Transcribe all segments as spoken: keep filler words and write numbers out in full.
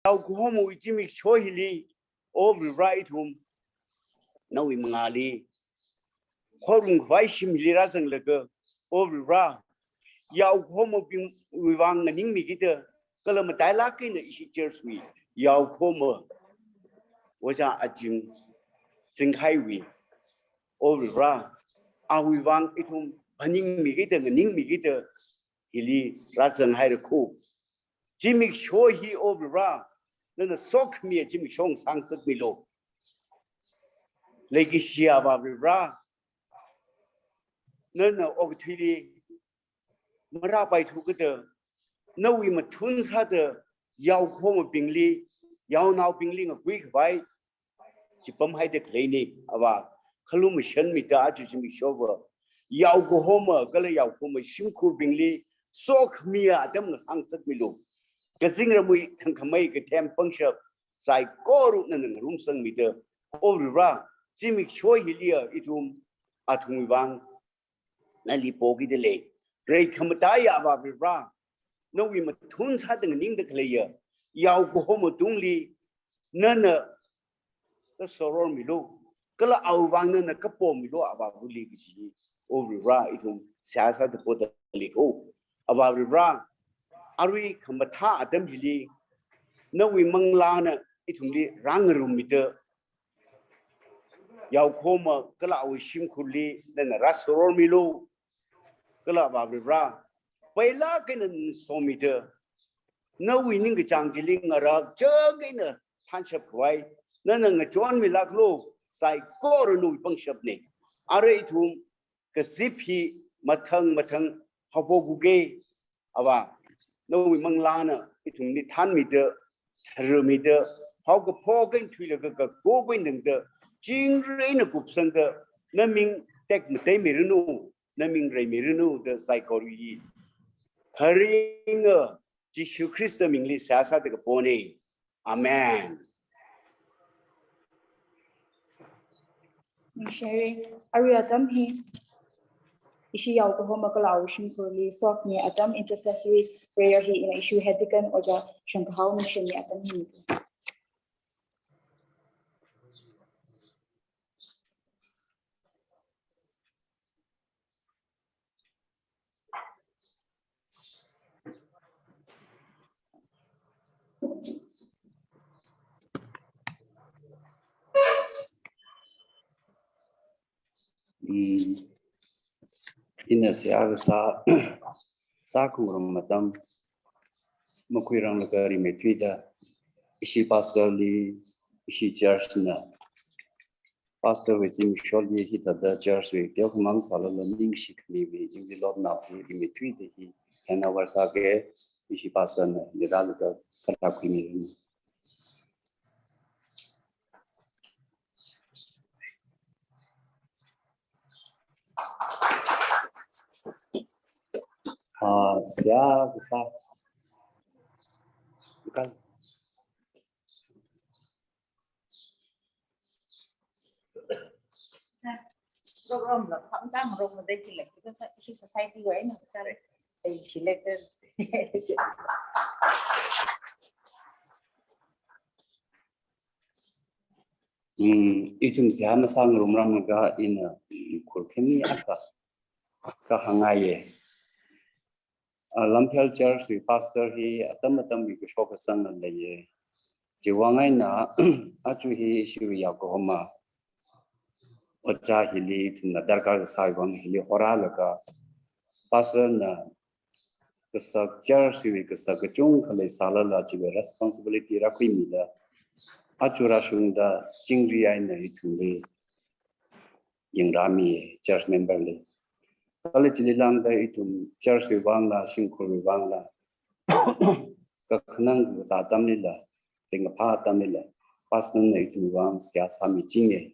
yaokahomawui zimiksho hili, O Varivara, ithum nawui mangāli, khorumkhavai shim hili rāzanglaga, O Varivara, yaokahomabingwui vang nganingmikida, kala matailāk eina ishi church wui yaokahoma Ojā Ajing Zinghaiwui, O Varivara, awui vang ithum phaningmikida, nganingmikida hili rāzanghairakho. Zimiksho hi, O Varivara, nana sokhamiya zimiksho ngasāngasakmilu. Leikashiya Avā Varivara, nana okathuili marāpaithu kajida, nawui mathun sāda yaokahomabingli, yaonaobingli ngakuikhavai chipamhaida khaleina, Avā, khalumashanmida aja zimiksho va, yaokahoma kala yaokahoma shimkhurbingli sokhamiya atam ngasāngasakmilu. Kazingramwui thangkhamei kathem pangshap saikora nana ngarumsangmida, O Varivara, zimiksho hiliya ithum athumwui vang nali pokida lei. Reikhamataiya Avā Varivara, nawui mathun sāda nganingda khaleiya yaokahoma tungli nana rāsorormilu. Kala awui vang nana kapomilu Avā Vareli kaji, O Varivara, ithum seihā sāda poda leikho. Avā Varivara, arui khamathā atam hili nawui manglāna ithumli rāngarummida, yaokahoma kala awui shimkhurli nana rāsorormilu. Kala Avā Varivara, pailāk eina nana somida, nawui ningkachāng chili ngarakchak eina thanshapkhavai nana ngachonmilāklu, saikora nawui pangshapna. Arui ithum kazip hi mathang mathang haophokhuka, Avā, nawui manglāna ithumli thanmida, tharmida, haokaphok eina thuilaga kakap eina tangda, chingri eina kupsangda, naming tekmateimiranu, naming reimiranu da saikora hi phaninga, Jishu Khrista mingli seihā sāda kapona. Amen. Ningshire, arui atam hi ishi yaokahoma kala awui shimkhurli sokhamiya atam, intercessory prayer hi ina ishi head deacon Ojā Shangkahao ningshimi atam hi. Mm, ina seihā kasā, sākhangarum atam makhuiranglaga rimeithuida, ishi pastor li, ishi church na, pastor wui zimiksholi hithāda church wui teokhamang sālala ningshi khamiwui yangli lotnao hi rimeithuida hi hand over sāga, ishi pastor na nirālaga kala khuimiranu. Ah, seihā kasā. Kan. Program la pamtang rong de kila kita sa ishi society wa ina kita re. Ai, selected. Hmm, ithum seihā masāngarumranglaga ina, mm, khur khani akha kahāngngaiya. Ah, Lamphel Church wui pastor hi atam atamwui kashok kazang leiya. Chiwui vang eina, aja hi ishiwui yaokahoma Ojā hili ithumna darkar kasāwui vang hili horhailaga, pastor na kasak church wui kasak kachungkha leisālala chiwui responsibility rākhuimida, aja rāshungda chingri eina ithumli yangrāmi church member li. Kala chili lāngda ithum church wui vangla, shimkhurwui vangla, kakhanang kakazā atamlila, ringkaphā atamlila, pastor na ithum vang seihā sāmichinga.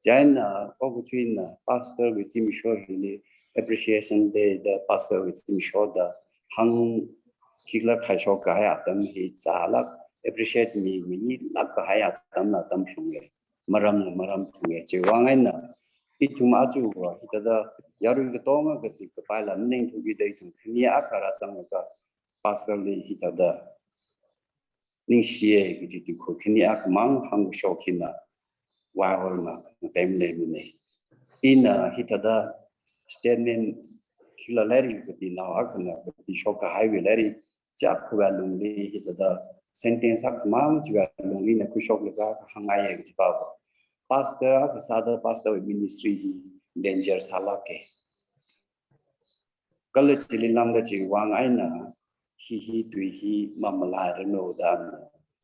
Chieina okathuina pastor wui zimiksho hili appreciation day da pastor wui zimiksho da hāngkhikla khaishok kahai atam hi chālāk, appreciate mi, minilāk kahai atam na atam phunga. Maram na maram phunga. Chiwui vang eina ithum aja va hithāda yarui katonga kazip kapaila maningthukida ithum khani akha rāzanglaga pastor li hithāda ningshiya kaji tui khur khani akhamang hāngkashok hina, wai hol ma time leimana. Ina hithāda statement khila lairik kapinao akhana kapishok kahaiwui lairik chak khuwa lungli hithāda sentence akhamang chiwui lungli na khuishok laga hāngngaiya kajiva, pastor akha sāda pastor ministry hi danger sālāka. Kala chili lāngda chiwui vang eina hi hi tui hi mamalairanu da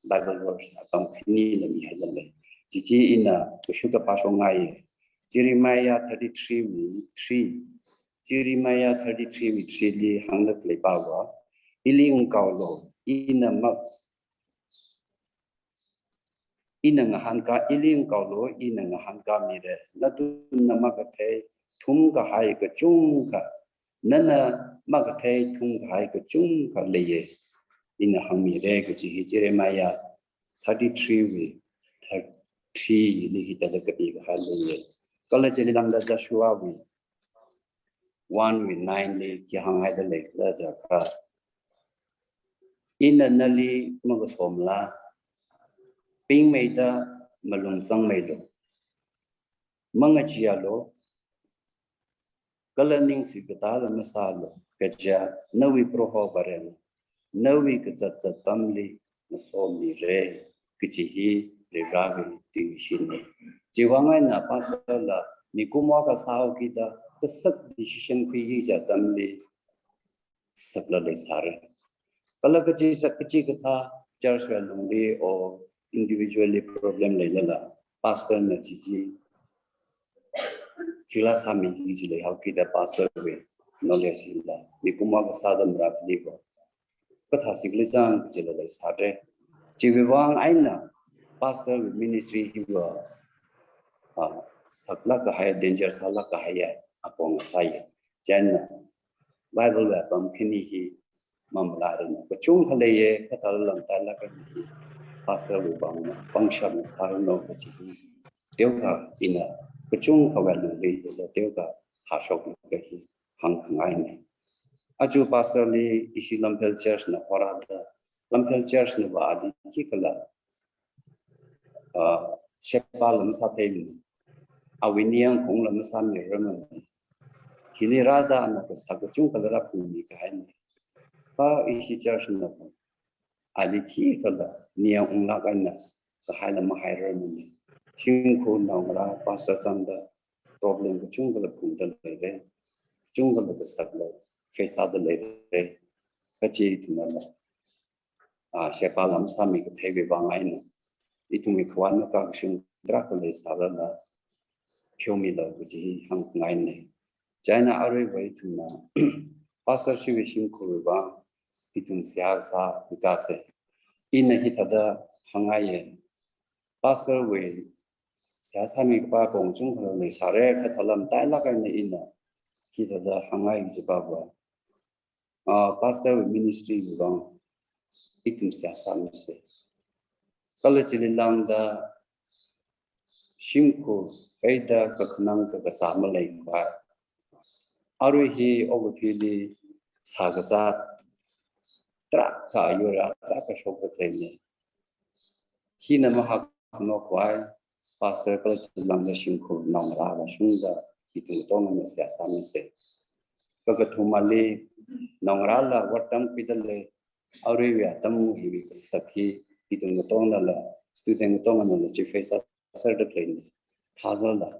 Bible verse apam khanila mihaida lei. Chichi ina kashuka pāshokngaiya. Jeremiah thirty-three wui three. Jeremiah thirty-three wui three li hāngda khalei pava, ili ngakaolu, ina ma ina ngahānkā, ili ngakaolu, ina ngahānkāmira. Nathumna makathei thumkahai kachungkha, nana makathei thumkahai kachungkha leiya, ina hāngmira kaji hi Jeremiah thirty-three wui thirty-three li hithāda kapikahai leiya. Kala chili lāngda Joshua wui one wui nine li khi hānghaida leikhala jiakha, ina nali makasomla, pingmeida malung zangmeilu, mangacheealu, kala ning suikatāla masālu, kaja nawui Proho Varena nawui kazat zat apamli masomira kaji hi Varivarāwui tuishina. Chiwui vang eina pastor la mikumo kasā haokida kasak decision khuiki kaji atamli sakla leisāra. Kala kachi sak kachi kathā church wui lungli or individually problem leilala pastor na chichi khila sāmiki kaji leihaokida pastor wui knowledge hila mikumo kasāda marākli va kathā sikli zang kajila leisāra. Chiwui vang eina pastor wui ministry hiva, ah, saklāk kahai, danger sālāk kahaiya apong sāya. Chieina Bible wui apam khani hi mamalairanu, kachungkha leiya, kathāla matailāk kahai hi pastor wui vangna pangshap masāranu kaji hi teokha ina kachungkhawui lungli teokha hāshok kaji hi hāngkhangaina. Aja pastor li ishi Lamphel Church na horāda, Lamphel Church na va ali khikhala, ah, sheba la masātheimana, awui ningyāng khaungla masāmirarmana. Hili rāda ana kasā kachungkhala rāphungmi kahaina. Kha ishi church na va ali khikhala ningyāng unglāk eina kahaila mahairarmana. Shimkhur naongarā pastor zangda problem kachungkhala phungda leira, kachungkhala kasakla face sāda leira. Kachi ithumnala, ah, sheba la masāmi katheiwui vang eina ithumwui khavātna kakashung tarākha leisālala pheomilu kaji hi hāngngaina. Chieina aruiva ithumna pastor shiwui shimkhurwui vang ithum seihā sā hikase. Ina hithāda hāngngaiya. Pastor wui seihā sāmi kapā apong kachungkhala leisāra, kathāla matailāk eina ina hithāda hāngngai kajiva, ah, pastor wui ministry wui vang ithum seihā sāmisa. Kala chili lāngda shimkhur eida kakhanang kakasā maleikhavai, arui hi okathuili sākazā tarākha ayur tarākha shokda khaleina. Hina mahākhanok khavai pastor kala chili lāngda shimkhur naongarā vāshungda ithum katongana seihā sāmisa. Kakathumali naongarāla vātamkhuida lei, aruiwui atam hiwui kasak hi ithum katonganala, student katonganala chi face sāserda khaleina. Thāzala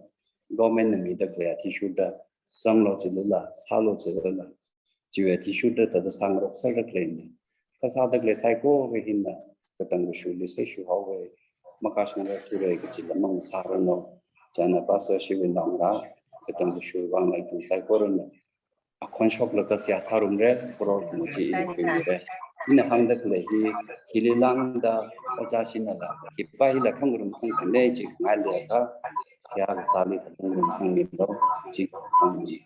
government na mida khalei athishurda, zanglu jilala, sālu jilala, chiwui athishurda thāda sāngarokserda khaleina. Kha sāda khalei saikora hina katang kashurli seishu haowa, makashangra thura kajila mangasāranu. Chieina pastor shiwui naongarā katang kashurwui vangla ithum saikorana akhon shoklaga seihā sārumra, Proho kamochi ili khuimira. Ina hāngda khalei hi, hili lāngda ojā shinala, hipa hila khangarum sangsangna chi ngailaga, seihā kasāli khangarum sangmilu, chi hāngmi.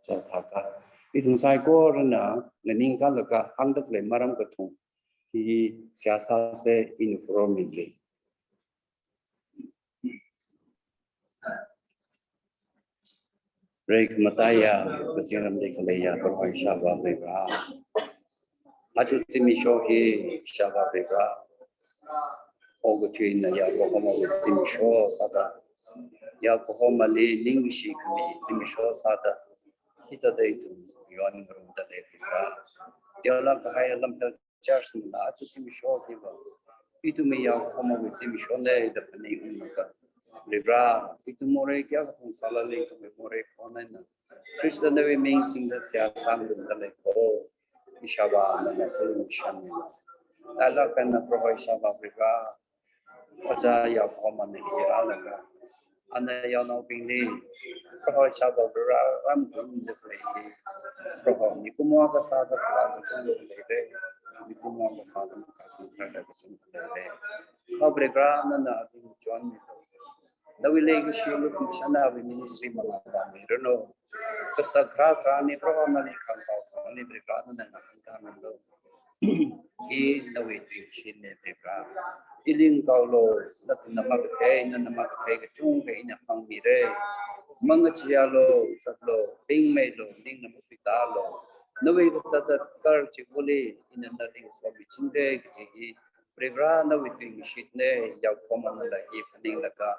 Chithākha ithum saikorana nganingkālaga hāngda khalei maram kathum hi seihā sāsa, ina form mili. Rei khamataiya, kazingramli khaleiya, Proho Ishāvā Varivara. Aja zimiksho hi Ishāvā Varivara, okathui eina yaokahomawui zimiksho sāda, yaokahomali ningshi khami zimiksho sāda, hithāda ithum yonngarumda lei Varivara. Teolāk kahaiya Lamphel Church na aja zimiksho hiva ithumwui yaokahomawui zimikshona da phaningunglaga, Varivara, ithum morei kayākha phungsālala, ithumwui morei khon eina Khrista nawui ming singda seihā sāngarumda lei ko. Ishāvā, nana khalumashanmilu. Teolāk eina Proho Ishāvā Varivara, ojā yaokahomana hi rālaga, ana yaonaobingli Proho Ishāvā Varivara ramngarumda khalei hi, Proho mikumo akha sāda kala kachungkha leira, mikumo akha sāda makasang kharda kachungkha leira. Proho Varivara, nana ali ngachonmilu. Nawui leikashi lukhamashanna awui ministry mangā vāmiranu. Kasak kharā kharāli Proho nali khangkao kharāli Varivara nana ngahānkāmilu. Hi nawui tuingashitna Varivara. Ili ngahaolu, na, na makathei, na, na makathei kachungkha ina hāngmira. Mangacheealu, zatlu, pingmeilu, ningna masuitālu. Nawui kazat zatkahar chivali ina nali ngasomichingra kaji hi Varivara nawui tuingashitna, yaokahomana hi phaninglaga,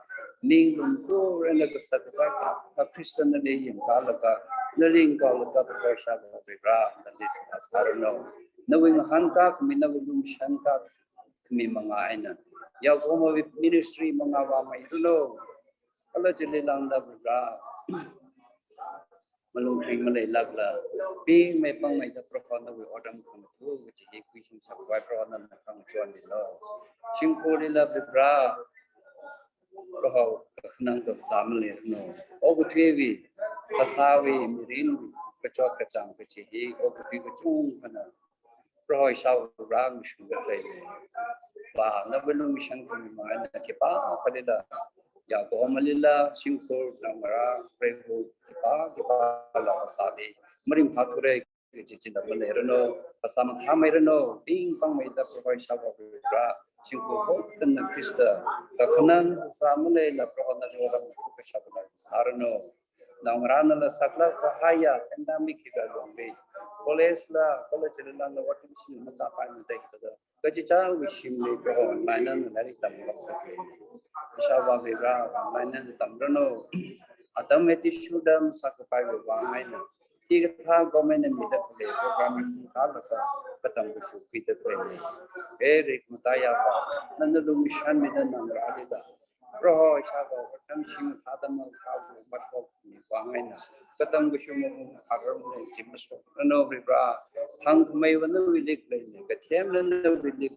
ning lumkhuilaga sākhavai akha Khrista nali yangkālaga, nali ngahaolaga Proho Ishāvā Varivara, nali seihā sāranu. Nawui ngahānkā khami, nawui lumashankā khami mangā eina yaokahomawui ministry mangā vāmeiranu. Kala chili lāngda Varivara, malung kharing maleilākla, pingmei pangmeida Proho nawui otram khangatha kaji hi khuishing sākhavai Proho nana khangachonmilu. Shimkhurlila Varivara, Proho kakhanang kazā maleiranu. Okathuiwui, phasāwui, mirinwui kachot kachāng kaji hi okathui kachungkhana Proho Ishāvā Varivara ngashungda khaleina. Vā, nawui lumashan khami mangā eina khipākhalila, yaokahomalila, shimkhur, naongarā, preiva̱, khipā khipāla phasāli maringphāthura kaji chila maleiranu, phasā mathāmeiranu, ping pangmeida Proho Ishāvā Varivara, shimkhur hotanna Khrista kakhanang kazā maleila Proho nali otram kashapala sāranu. Naongarānala saklāk kahaiya pandemic hiwui alungli, college la, college la lāngla otram shim matāpaimana da hithāda kachichāwui shimli Proho online eina lairik tamlākda khaleina. Ishāvā Varivara, online eina tamranu. Atam hiti shudam sākapaiwui vang eina, hikathā government na mida khalei program singkalaga katam kashok khuida khaleina. Rei khamataiya Avā, nana lumashanmida naongarālila Proho Ishāvā, otram shim thāda mathāwui mashokmiwui vang eina, katam kashok mapung haram ne chi mashokranu Varivara. Thangkhameiva nawuili khaleina, kathemla nawuili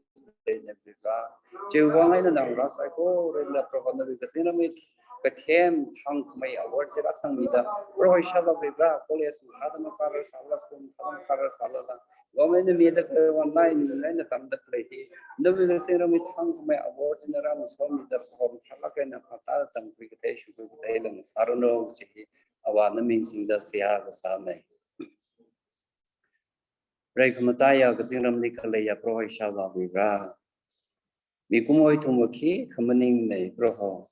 khaleina Varivara. Chiwui vang eina naongarā saikorala Proho nawui kazingramwui kathem thangkhamei award chi rāsangmida, Proho Ishāvā Varivara, college thāda makārar sālala, school thāda makārar sālala, government na mida khalei online eina tamda khalei hi, nawui kazingramwui thangkhamei award china rāngasomida Proho mathālāk eina mathāda tamkhui kathei shokhui katheila ngasāranu kaji hi Avā na ming singda seihā kasāna. Rei khamataiya kazingramli khaleiya Proho Ishāvā Varivara, mikumo ithumwui khikha maningmana Proho.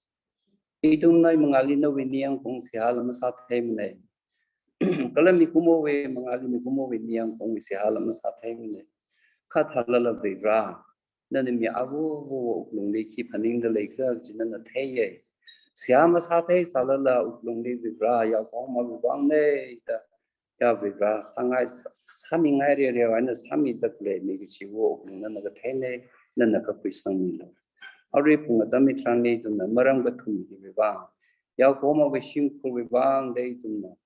Ithum nawui mangāli nawui ningyāng kaung seihāla masātheimana. Kala mikumowui mangāli mikumowui ningyāng kaungwui seihāla masātheimana. Kha thālala Varivara, nana mi āva āva wuklungli khi phaningda leikhala kaji nana theiya. Seihā masāthei sālala wuklungli Varivara, yaokahomawui vangna da, ya Varivara, sāngai sā, sāmingai rereo eina sāmida khalei mi kachiwui wuklung nana katheina, nana kakhuisangmilu. Arui pung atam hitharanli ithumna maram kathum hiwui vang, yaokahomawui shimkhurwui vang da ithumna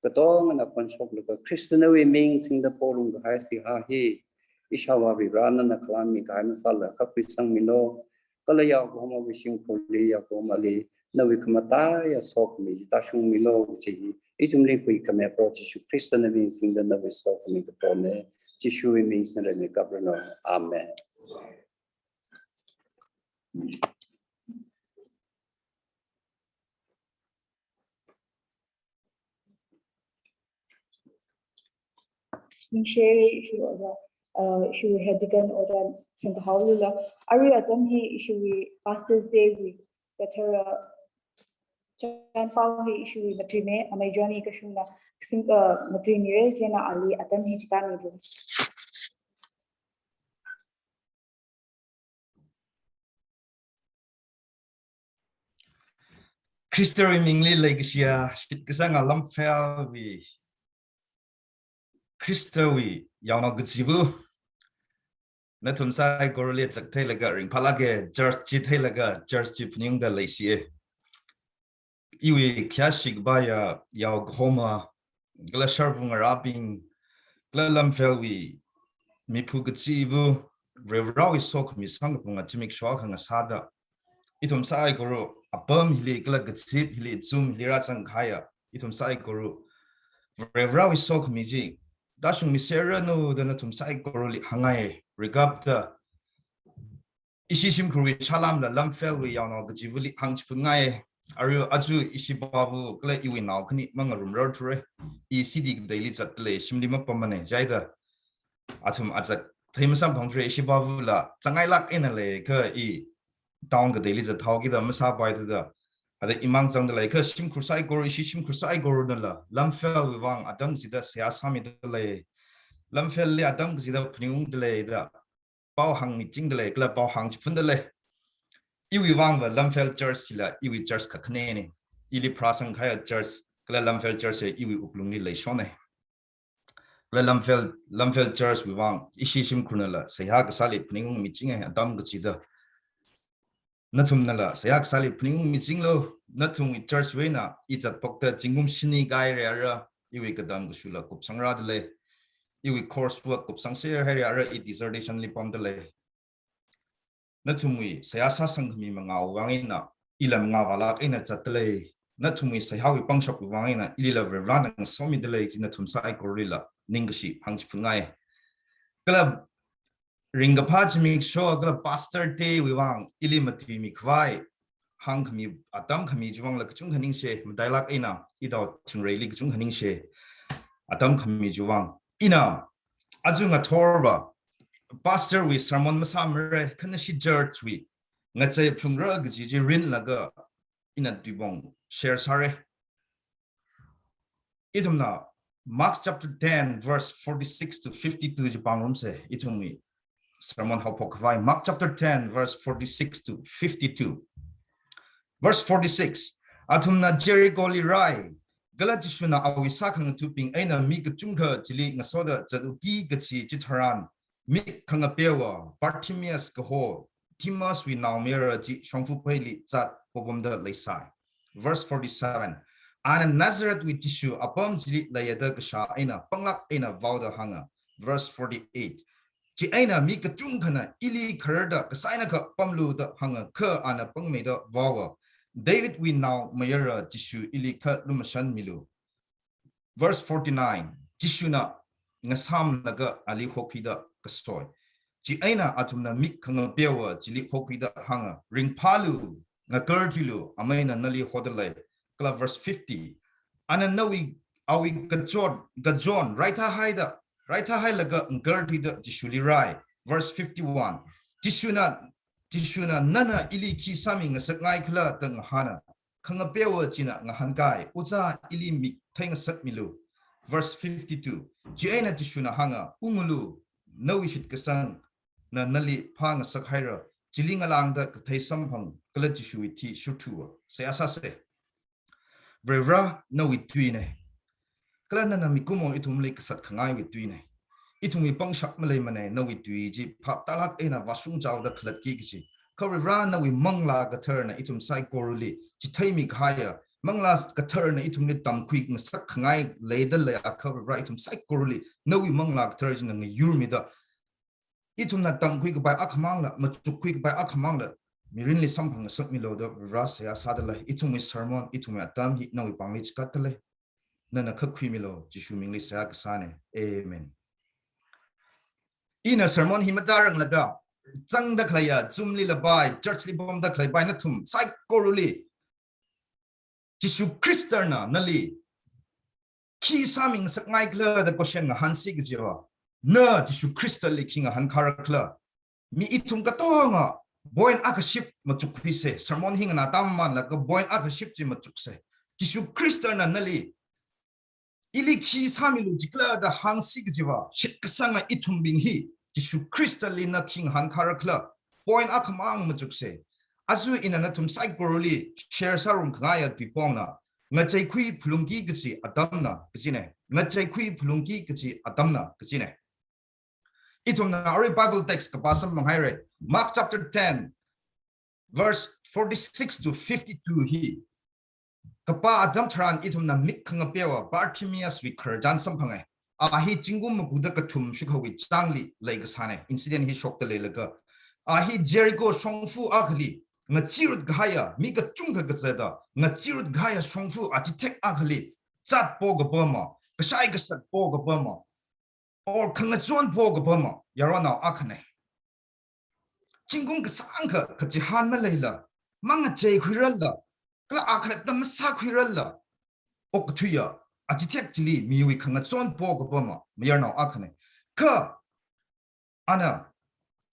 katongana phanshoklaga Khrista nawui ming singda polung kahai seihā hi, Ishāvā Varivara, nana khalanmi kahai masāla kakhuisangmilu. Kala yaokahomawui shimkhurli, yaokahomali nawui khamataiya sokhami chi tāshungmilu kaji hi ithumli huikhami Proho Jishu Khristana ming singda nawui sokhami kapona. Jishuwui ming singda reimi kapranu. Amen. Ningshi, ishiwui ojā, uh, ishiwui head deacon ojā Sangkahaolila, arui atam hi ishiwui Pastors' Day wui kathara John Paul hi ishiwui matuina, amei Johnny kashungna, sing, uh, matuimira, chieina ali atam hi chikānmilu. Khristawui mingli leikashiya, shitkasanga Lamfelwui, Khristawui yaonao kachiva, nathum saikorali chak theilaga ringphālāka, church chi theilaga, church chi phaningungda leishiya. Iwui khayāshi kapaiya yao kahoma, kala sharvāngarābing, kala Lamfelwui miphu kachiva, Varivarāwui sokhami samkaphanga zimiksho akha ngasāda, ithum saikora apam hili, kala kazip hili, Zoom hili rāzangkahaiya ithum saikora, Varivarāwui sokhami chi tāshungmiserranu da nathum saikorali hāngngai. Rikapta ishi shimkhurwui salamla Lamfelwui yaonao kachivali hāngchiphunngaiya. Arui aja ishi pāva kala iwui nao khani mangarumrarthura. I city kateili zatdalei, shimli mapamana, chieina athum achak thei masamphangthura. Ishi pāvala zangngailāk eina lei, kha i town kateili zathaokida masāpaithuda, ada imang zangdalei, kha shimkhur saikora, ishi shimkhur saikoranala Lamfelwui vang atam kachida seihā sāmidalei, Lamfelli atam kachida phaningungdalei da pao hāngmichingdalei, kala pao hāngchiphundalei. Iwui vangva Lamfel Church chila iwui church kakhanena. Ili pharāsangkahaiya church, kala Lamfel Church hi iwui wuklungli leishona. Kala Lamfel, Lamfel Church wui vang ishi shimkhurnala seihā kasāli phaningungmichinga, atam kachida. Nathumnala seihā kasāli phaningungmichinglu. Nathumwui church wui eina i zatphokta zingkum shini kāhaira ara, iwui katam kashula kupsangrādalei. Iwui coursework kupsangserhaira ara, i dissertation li pamdalei. Nathumwui seihā sāsangkhami mangāwui vang eina ila mangā vālāk eina zatdalei. Nathumwui seihāwui pangshapwui vang eina ilila Varivarāna ngasomidalei chi nathum saikoralila ningkashi hāngchiphunngaiya. Kala ringkaphā zimiksho kala Pastor Day wui vang ili matuimikhavai hāngkhami, atam khami chiwui vangla kachungkha ningshi, matailāk eina i tao thingreili kachungkha ningshi, atam khami chiwui vang. Ina aja ngathorva pastor wui sermon masāmara, kha nashi church wui ngachei phalungra kaji chi rinlaga ina tuipong share sāra. Ithumna Mark chapter ten verse forty-six to fifty-two chi pāngarumsa, ithumwui sermon haophok khavai. Mark chapter ten verse forty-six to fifty-two. Verse forty-six, athumna Jericholi rāi, kala Jishuna awui sākhangathabing eina mi kachungkha chili ngasoda zatuki kachi chitharan, mik khangapeowa Bartimaeus kaho, Timaeuswui naomayara chi shongfa pheili zat popamda leisai. Verse forty-seven, ana Nazarethwui Jishu apam chili leiya da kashā eina panglāk eina vaoda hānga. Verse forty-eight, chieina mi kachungkhana ili khararda kasainakha pamlu da hānga, kha ana pangmeida vaowa, Davidwui naomayara Jishu, ili kha lumashanmilu. Verse forty-nine, Jishuna ngasāmlaga ali hokhuida kasoi. Chieina athumna mik khangapeowa chili hokhuida hānga, ringphālu, ngakarthuilu, ameina nali hodalei. Kala verse fifty, ana nawui, awui kachot, kachon raithahaida, raithahailaga ngakarthuida Jishuli rāi. Verse fifty-one, Jishuna, Jishuna nana ili khi sāmi ngasakngaikhala da ngahāna. Khangapeowa china ngahānkai, ojā, ili mik theingasakmilu. Verse fifty-two, chieina Jishuna hānga, ungulu, nawui shitkasangna nali phāngasakhaira. Chili ngalāngda kathei samphang kala Jishuwui thi shurthuwa. Seihā sāsa. Varivarā, nawui tuina. Kala nana mikumo ithumli kasat khangaiwui tuina. Ithumwui pangshap maleimana, nawui tui chi phap tālāk eina vāshungchaoda khalatki kachi. Kha Varivarā, nawui Manglā Katharana ithum saikorali chitheimi kahaiya, Manglā Katharana ithumli tamkhui ngasak khangai leida leiakha Varivarā, ithum saikorali nawui Manglā Kathara china ngayurmida, ithumna tamkhui kapai akhamangla, machukkhui kapai akhamangla mirinli samphang ngasakmilu da Varivarā seihā sādalei. Ithumwui sermon, ithumwui atam hi nawui pāngli chikatdalei. Nana khakhuimilu, Jishu mingli seihā kasāna. Amen. Ina sermon hi matāranglaga, zangda khaleiya, Zoom lila pai, church li pamda khalei pai, nathum saikorali Jishu Khristana nali khi sāmi ngasakngaikhala da question ngahānsi kajiva, na Jishu Khristali khi ngahānkharakhala? Mi ithum katonga Point akha ship machukkhuise. Sermon hi nganātam manlaga point akha ship chi machukse. Jishu Khristana nali ili khi sāmilu jikhala da hāngsi kajiva, shitkasanga ithumbing hi Jishu Khristali na khi ngahānkharakhala, point akhamang machukse. Aja ina nathum saikorali share sārum khangaiya tuipongna, ngacheikhui phalungki kaji atamna kajine. Ngacheikhui phalungki kaji atamna kajine. Ithumna arui Bible text kapā samphanghairai. Mark chapter ten, verse forty-six to fifty-two hi kapā atam tharan ithumna mik khangapeowa Bartimaeus wui khararchan samphanghai. A hi zingkum makuda kathum shukhawui changli leikasāne. Incident hi shokta leilaga, a hi Jericho shongfa akhali ngachirut kahaiya, mi kachungkha kazata ngachirut kahaiya shongfa achithek akhali zatpo kapama, kashai kasatpo kapama, or khangachonpo kapama yaronao akhane. Zingkum kasāngkha kachihān maleila, mangacheikhuirarla, kala akhalatta masākhuirarla, okathuiya achithek chili miwui khangachonpo kapama mayarnao akhane. Kha ana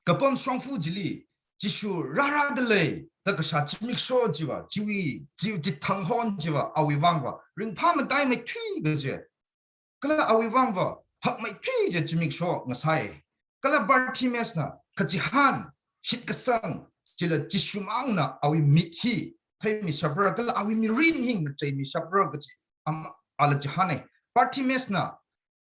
kapam shongfa chili Jishu rārada lei da kashā zimiksho chiva, chiwui, chi, chithang hon chiva awui vangva ringphā mataimeithui kaje. Kala awui vangva hakmeithui kaje zimiksho ngasai. Kala Bartimaeusna kachihān shitkasang chila Jishumangna awui mik hi theimishapra, kala awui mirin hi ngacheimishapra kaji am, ala chihāne. Bartimaeusna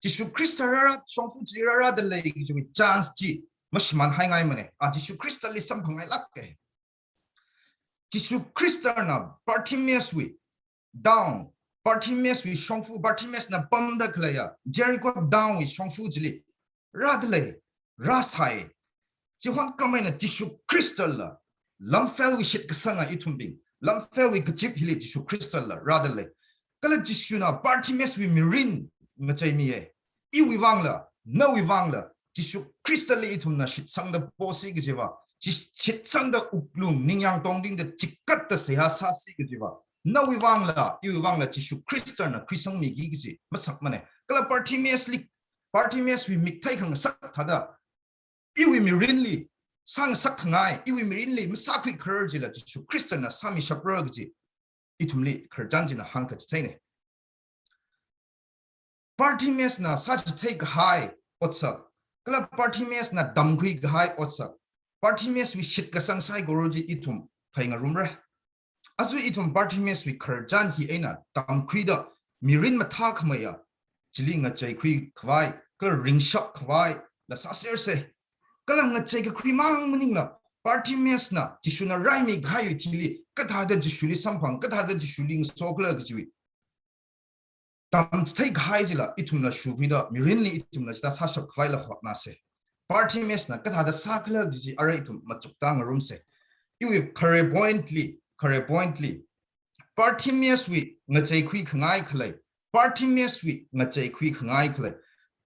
Jishu Khrista rāra, shongfa chili rārada lei kajiwui chance chi mashimānhaingaimane. A Jishu Khristali samphangngailāke. Jishu Khristana Bartimaeus wui town, Bartimaeus wui shongfa, Bartimaeusna pamda khaleiya Jericho town wui shongfa chili rāda lei, rāsai. Chihon khamei eina Jishu Khristala, Lamfelwui shitkasanga ithumbing, Lamfelwui kazip hili Jishu Khristala rāda lei. Kala Jishuna Bartimaeus wui mirin ngacheimiye. Iwui vangla, nawui vangla, Jishu Khristali ithumna shitsangda posi kajiva, shit-, shitsangda wuklung ningyāng tongtingda chikatda seihā sāsi kajiva, nawui vangla, iwui vangla Jishu Khristana khuisangmiki kaji masakmane. Kala Bartimaeusli, Bartimaeus wui mik theikhangasak thāda, iwui mirinli sāngasak khangai, iwui mirinli masākhuikharar chila Jishu Khristana sāmishapra kaji ithumli khararchan china hāngkachitheine. Bartimaeusna sāchithei kahai otsak, kala Bartimaeusna tamkhui kahai otsak, Bartimaeus wui shitkasang saikora chi ithum phāngarumra. Aja ithum Bartimaeus wui khararchan hi eina tamkhuida mirin mathākhameiya chili ngacheikhui khavai, kala ringshap khavaila sāserse. Kala ngacheikakhuimang maningla, Bartimaeusna Jishuna raimi kahaiwui thili kathāda Jishuli samphang, kathāda Jishuli ngasokhala kajiwui tamchithei kahai chila ithumla shukhuida, mirinli ithumla chithā sāshap khavaila hotnāse. Bartimaeusna kathāda sākhala kaji arui ithum machukta ngarumse. Iwui khare point li, khare point li, Bartimaeus wui ngacheikhui khangai khalei, Bartimaeus wui ngacheikhui khangai khalei.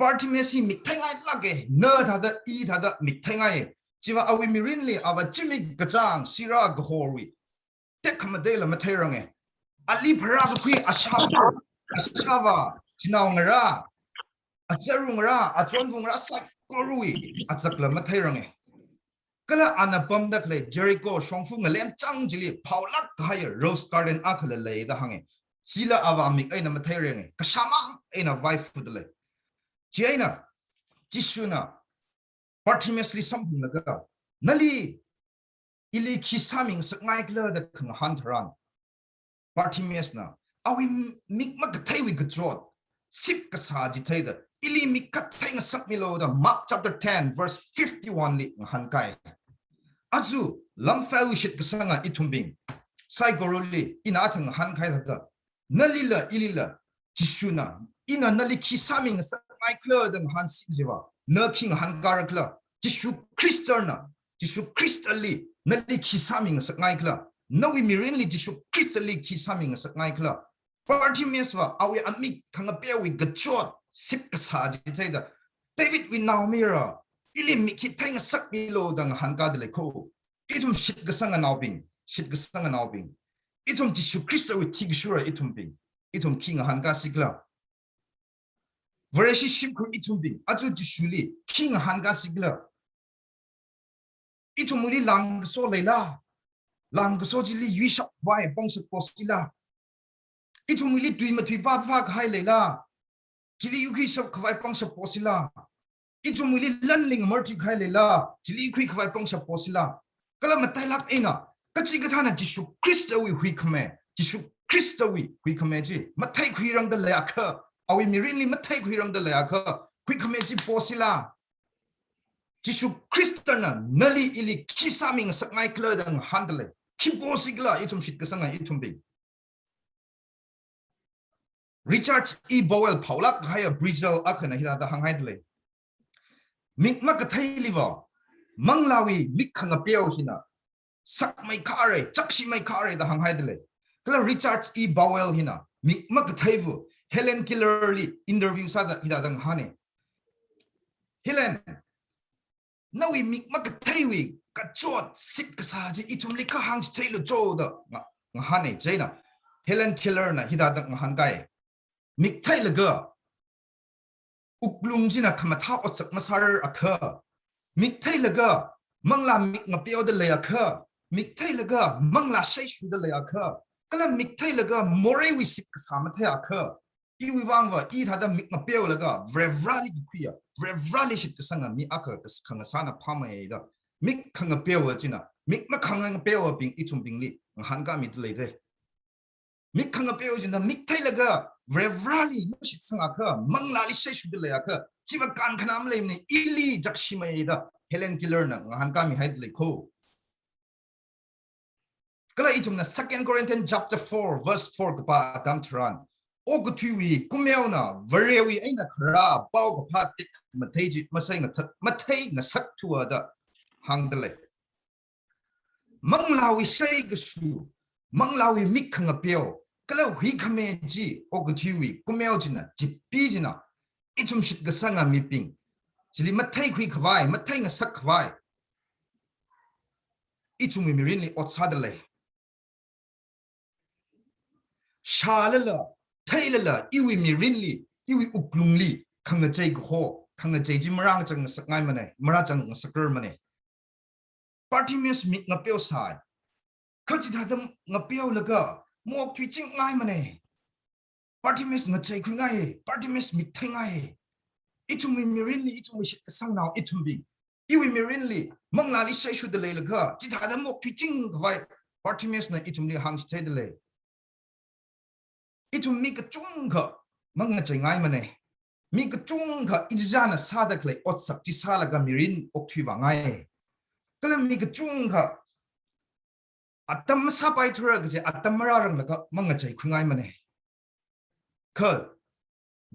Bartimaeus hi mik theingailāke, na thāda, i thāda mik theingai. Chiva awui mirinli ava zimikkachāng sirā kahorwui tekhamatela matheirange. Ali pharākakhui ashāva, ashāva, chinaongarā, azarungarā, achonvungarā saikorawui azakla matheirange. Kala ana pamda khalei Jericho shongfa ngalemchang chili phaolāk kahaiya rose garden akhala leida hānge. Chila ava mik eina matheirange. Kashāmang eina vaifuda lei. Chieina Jishuna Bartimaeusli samphanglaga, nali ili khi sāmingasakngaikhala da khangahān tharan, Bartimaeusna awui mik makatheiwui kachot, sip kasā chi theida, ili mik kathei ngasakmilu da Mark chapter ten verse fifty-one li ngahānkai. Aja Lamfelwui shitkasanga ithumbing saikorali ina athang ngahānkai thāda, nalila, ilila, Jishuna, ina nali khi sāmingasakngaikhala da ngahānsi kajiva, na khi ngahānkarakhala? Jishu Khristana, Jishu Khristali nali khi sāmingasakngaikhala? Nawui mirinli Jishu Khristali khi sāmingasakngaikhala? Bartimaeusva awui amik khangapeowui kachot sip kasā chi theida, Davidwui naomayara, ili mik hi theingasakmilu da ngahānkada lei kho. Ithum shitkasanganaobing, shitkasanganaobing, ithum Jishu Khristawui thikashura ithumbing, ithum khi ngahānkasikhala? Vareshi shimkhur ithumbing aja Jishuli khi ngahānkasikhala? Ithumwuili langkaso leila? Langkaso chili yuishap khavai pangshap posila? Ithumwuili tui matui pāphā kahai leila? Chili yuikhuishap khavai pangshap posila? Ithumwuili lanling martui kahai leila? Chili yuikhui khavai pangshap posila? Kala matailāk eina, kachikathāna Jishu Khristawui huikhame, Jishu Khristawui huikhame chi matheikhuirangda leiakha, awui mirinli matheikhuirangda leiakha, huikhame chi posila? Jishu Khristana nali ili khi sāmingasakngai khala da ngahānda lei. Khi posi khala ithum shitkasanga ithumbing? Richard E. Bowell phaolāk kahaiya preacher akhana hithāda hānghaida lei. Mik makatheiliva manglāwui mik khangapeo hina sakmei khare, chakshimei khare da hānghaida lei. Kala Richard E. Bowell hina mik makatheiva Helen Kellerli interview sāda hithāda ngahāne. Helen, nawui mik makatheiwui kachot shitkasā chi ithumli kha hāngchitheilu cho da nga-, ngahāne. Chieina Helen Kellerna hithāda ngahānkai. Mik theilaga wuklung china khamathā otsak masārarakha, mik theilaga manglā mik ngapeoda leiakha, mik theilaga manglā shaishuda leiakha, kala mik theilaga moreiwui shitkasā matheiakha, iwui vangva i thāda mik ngapeolaga Varivarāli kakhuiya, Varivarāli shitkasanga mi akha kas-, khangasāna phāmei da, mik khangapeowa china mik makhangapeowabing ithumbingli ngahānkāmida leide. Mik khangapeo china mik theilaga Varivarāli mashitsangakha, manglāli shaishuda leiakha, chiva kankhanā maleimane, ili chakshimei da Helen Kellerna ngahānkāmihaida lei kho. Kala ithumna Second Corinthians chapter four verse four kapā atam tharan, okathuiwui kumeona Varewui eina kharā paokaphā tekmathei chi masai ngatha-, matheingasakthua da hāngda lei. Manglāwui shaikashu, manglāwui mik khangapeo, kala huikhame chi okathuiwui kumeo china, chipeena china ithum shitkasanga mibing chili matheikhui khavai, matheingasak khavai ithumwui mirinli ot sāda lei. Shālala, theilala, iwui mirinli, iwui wuklungli khangachei kaho, khangachei chi marāchang ngasakngaimane, marāchang ngasakrarmane. Bartimaeus mik ngapeosai. Kha chithāda ngapeolaga maokthuichingngaimane. Bartimaeus ngacheikhuingai, Bartimaeus mik theingai. Ithumwui mirinli, ithumwui shitkasangnao ithumbing, iwui mirinli manglāli shaishuda leilaga chithāda maokthuiching khavai Bartimaeusna ithumli hāngchitheida lei. Ithum mi kachungkha mangacheingaimane. Mi kachungkha ichichāna sāda khalei otsak chi sālaga mirin okthuivāngai. Kala mi kachungkha atam masāpaithura kaje atam marāranglaga mangacheikhuingaimane. Kha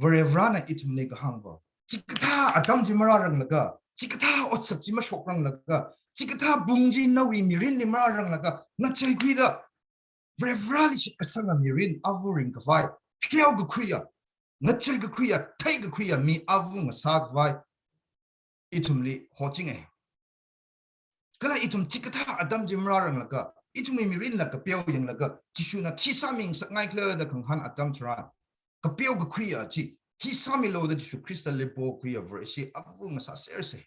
Varivarāna ithumli kahāngva, chikathā atam chi marāranglaga, chikathā otsak chi mashokranglaga, chikathā pung chi nawui mirinli marāranglaga, ngacheikhuida Varivarāli shitkasanga mirin ava ringkhavai, pheokakhuiya, ngacheikakhuiya, theikakhuiya mi ava ngasākhavai ithumli hochinge. Kala ithum chikathā atam chi marāranglaga, ithumwui mirinla kapeo yanglaga, Jishuna khi sāmingasakngai khala da khangahān atam tharan, kapeokakhuiya chi, khi sāmilu da Jishu Khristali pokhuiya Vareshi ava ngasāserse.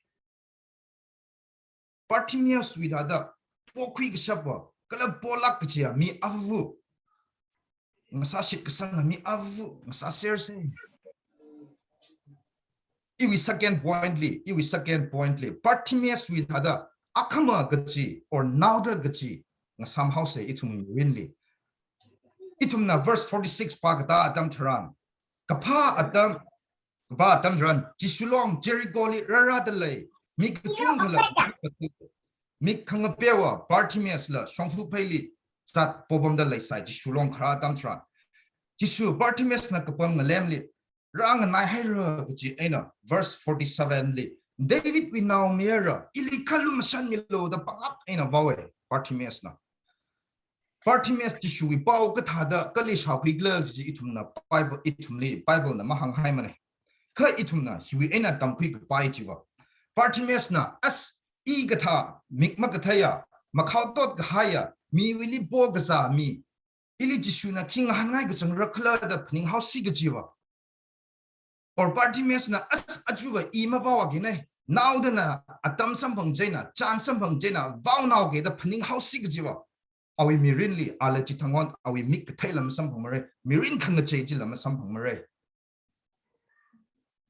Bartimaeuswui thāda pokhui kashapa, kala polāk kajiya mi ava ngasā, shitkasanga mi ava ngasāserse. Iwui second point li, iwui second point li, Bartimaeuswui thāda akhama kaji or naoda kaji ngasāmhaose ithum mirinli. Ithumna verse forty-six pākatā atam tharan, kaphā atam, kaphā atam tharan, Jishu long Jericholi rārāda lei mi kachungkhala, mik khangapeowa Bartimaeusla shongfa pheili zat popamda leisai, Jishu long kharā atam tharan. Jishu Bartimaeusna kapam ngalemli rānganaihaira kaji eina verse forty-seven li, Davidwui naomayara, ili kha lumashanmilu da pangap eina vaowe Bartimaeusna. Bartimaeus Jishuwui pao kathāda kali shākhuikhala kaji ithumna Bible, ithumli Biblena mahānghaimane. Kha ithumna hiwui eina tamkhui kapai chiva, Bartimaeusna, as, i kathā, mik makatheiya, makhao tot kahaiya, miwuili pokazā mi, ili Jishuna khi ngahānngai kachangra khala da phaninghaosi kajiva. Or Bartimaeusna, as, achuva i mavaowa kine, naodana atam samphang chieina, chān samphang chieina, vaonaoke da phaninghaosi kajiva, awui mirinli, ala chithang hon, awui mik katheila masamphangmara, mirin khangachei chila masamphangmara.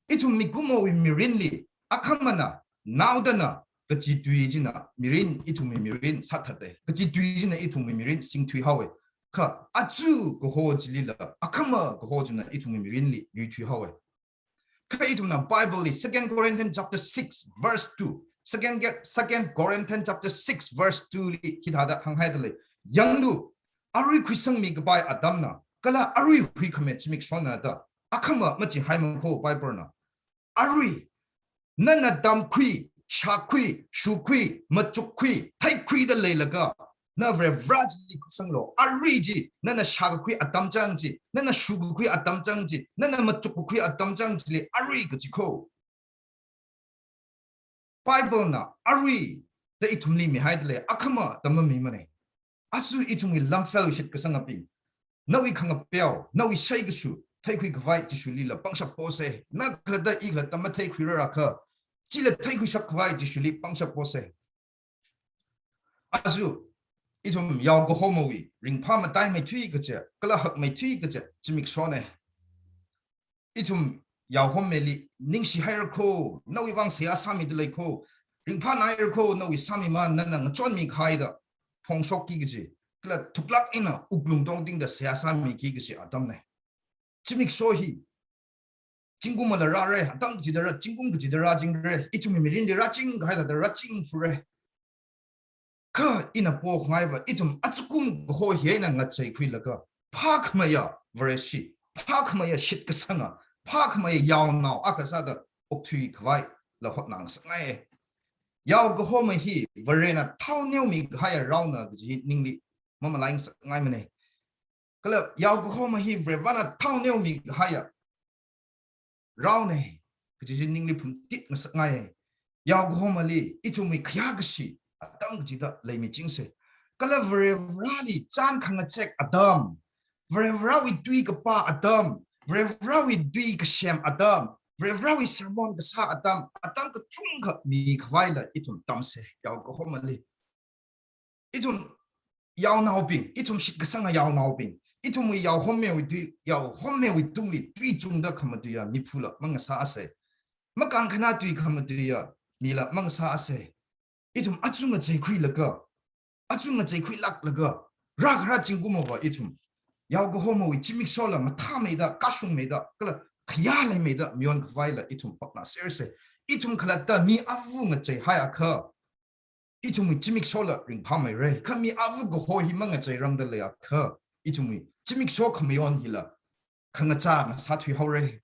Ithum mikumowui mirinli, akhamana, naodana, kachi tui china, mirin, ithumwui mirin sāthata. Kachi tui china ithumwui mirin singthuihaowa. Kha aja kaho chilila, akhama kaho china ithumwui mirinli yuithuihaowa. Kha ithumna Bible li Second Corinthians chapter six verse two. Second, Ge- Second Corinthians chapter six verse two li hithāda hānghaida lei. Yanglu, arui khuisangmi kapai atamna, kala arui huikhami zimikshona da, akhama machihaimakho Bible na. Arui, nana tamkhui, shākhui, shukhui, machukkhui, theikhuida leilaga, na Varivarā chili khuisanglu. Arui chi, nana shākakhui atam chang chi, nana shukakhui atam chang chi, nana machukkakhui atam chang chili, arui kaji kho. Bible na arui da ithumli mihaida lei, akhama da mamimana. Aja ithumwui Lamphel shitkasangabing, nawui khangapeo, nawui shaikashu, theikhui khavai Jishulila pangshap posa. Na khalatta i khalatta matheikhuirara kha, chila theikhuishap khavai Jishuli pangshap posa. Aja, ithum yao kahomawui ringphā mataimeithui kaja, kala hakmeithui kaja, zimikshona. Ithum yaohommili ningshihairakho, nawui vang seihā sāmida leikho, ringphānāhairakho, nawui sāmimān nana ngachonmi kahaida phongshokki kaji, kala thuklāk eina wuklung tongtingda seihā sāmiki kaji atamna. Zimiksho hi, zingkumla rāra, atam kachida rā, zingkum kachida rāchingra, ithumwui mirinli rāching kahaida rāchingfura. Kha ina pokangaiva, ithum ajakum kaho hi eina ngacheikhuilaga, phākhameiya Vareshi, phākhameiya shitkasanga, phākhameiya yaonao akha sāda okthui khavaila hotnangasakngai. Yao kahoma hi Varena thao neomi kahaiya raona kaji hi ningli mamalai ngasakngaimana. Kala yao kahoma hi Varivarāna thao neomi kahaiya raona kaji chi ningli phumtit ngasakngai. Yao kahomali ithumwui khayā kashi atam kachida leimichingsa. Kala Varivarāli chān khangachek atam, Varivarāwui tui kapā atam, Varivarāwui tui kasem atam, Varivarāwui sermon kasā atam, atam kachungkha mikhavaila ithum tamsa, yao kahomali. Ithum yaonaobing, ithum shitkasanga yaonaobing, ithumwui yaohommewui tui, yaohommewui tungli tui chungda khamatuiya miphula mangasāsa. Makānkhanā tui khamatuiya mila mangasāsa. Ithum aja ngacheikhuilaga, aja ngacheikhuilāklaga, rākhara zingkumava ithum yao kahomawui zimikshola mathāmeida, kashungmeida, kala khayā leimeida mayon khavaila ithum hotnāsersa. Ithum khalatta mi avu ngacheihaiakha, ithumwui zimikshola ringphāmeira. Kha mi avu kaho hi mangacheirangda leiakha, ithumwui zimiksho khamayon hila khangachā ngasāthuihaora.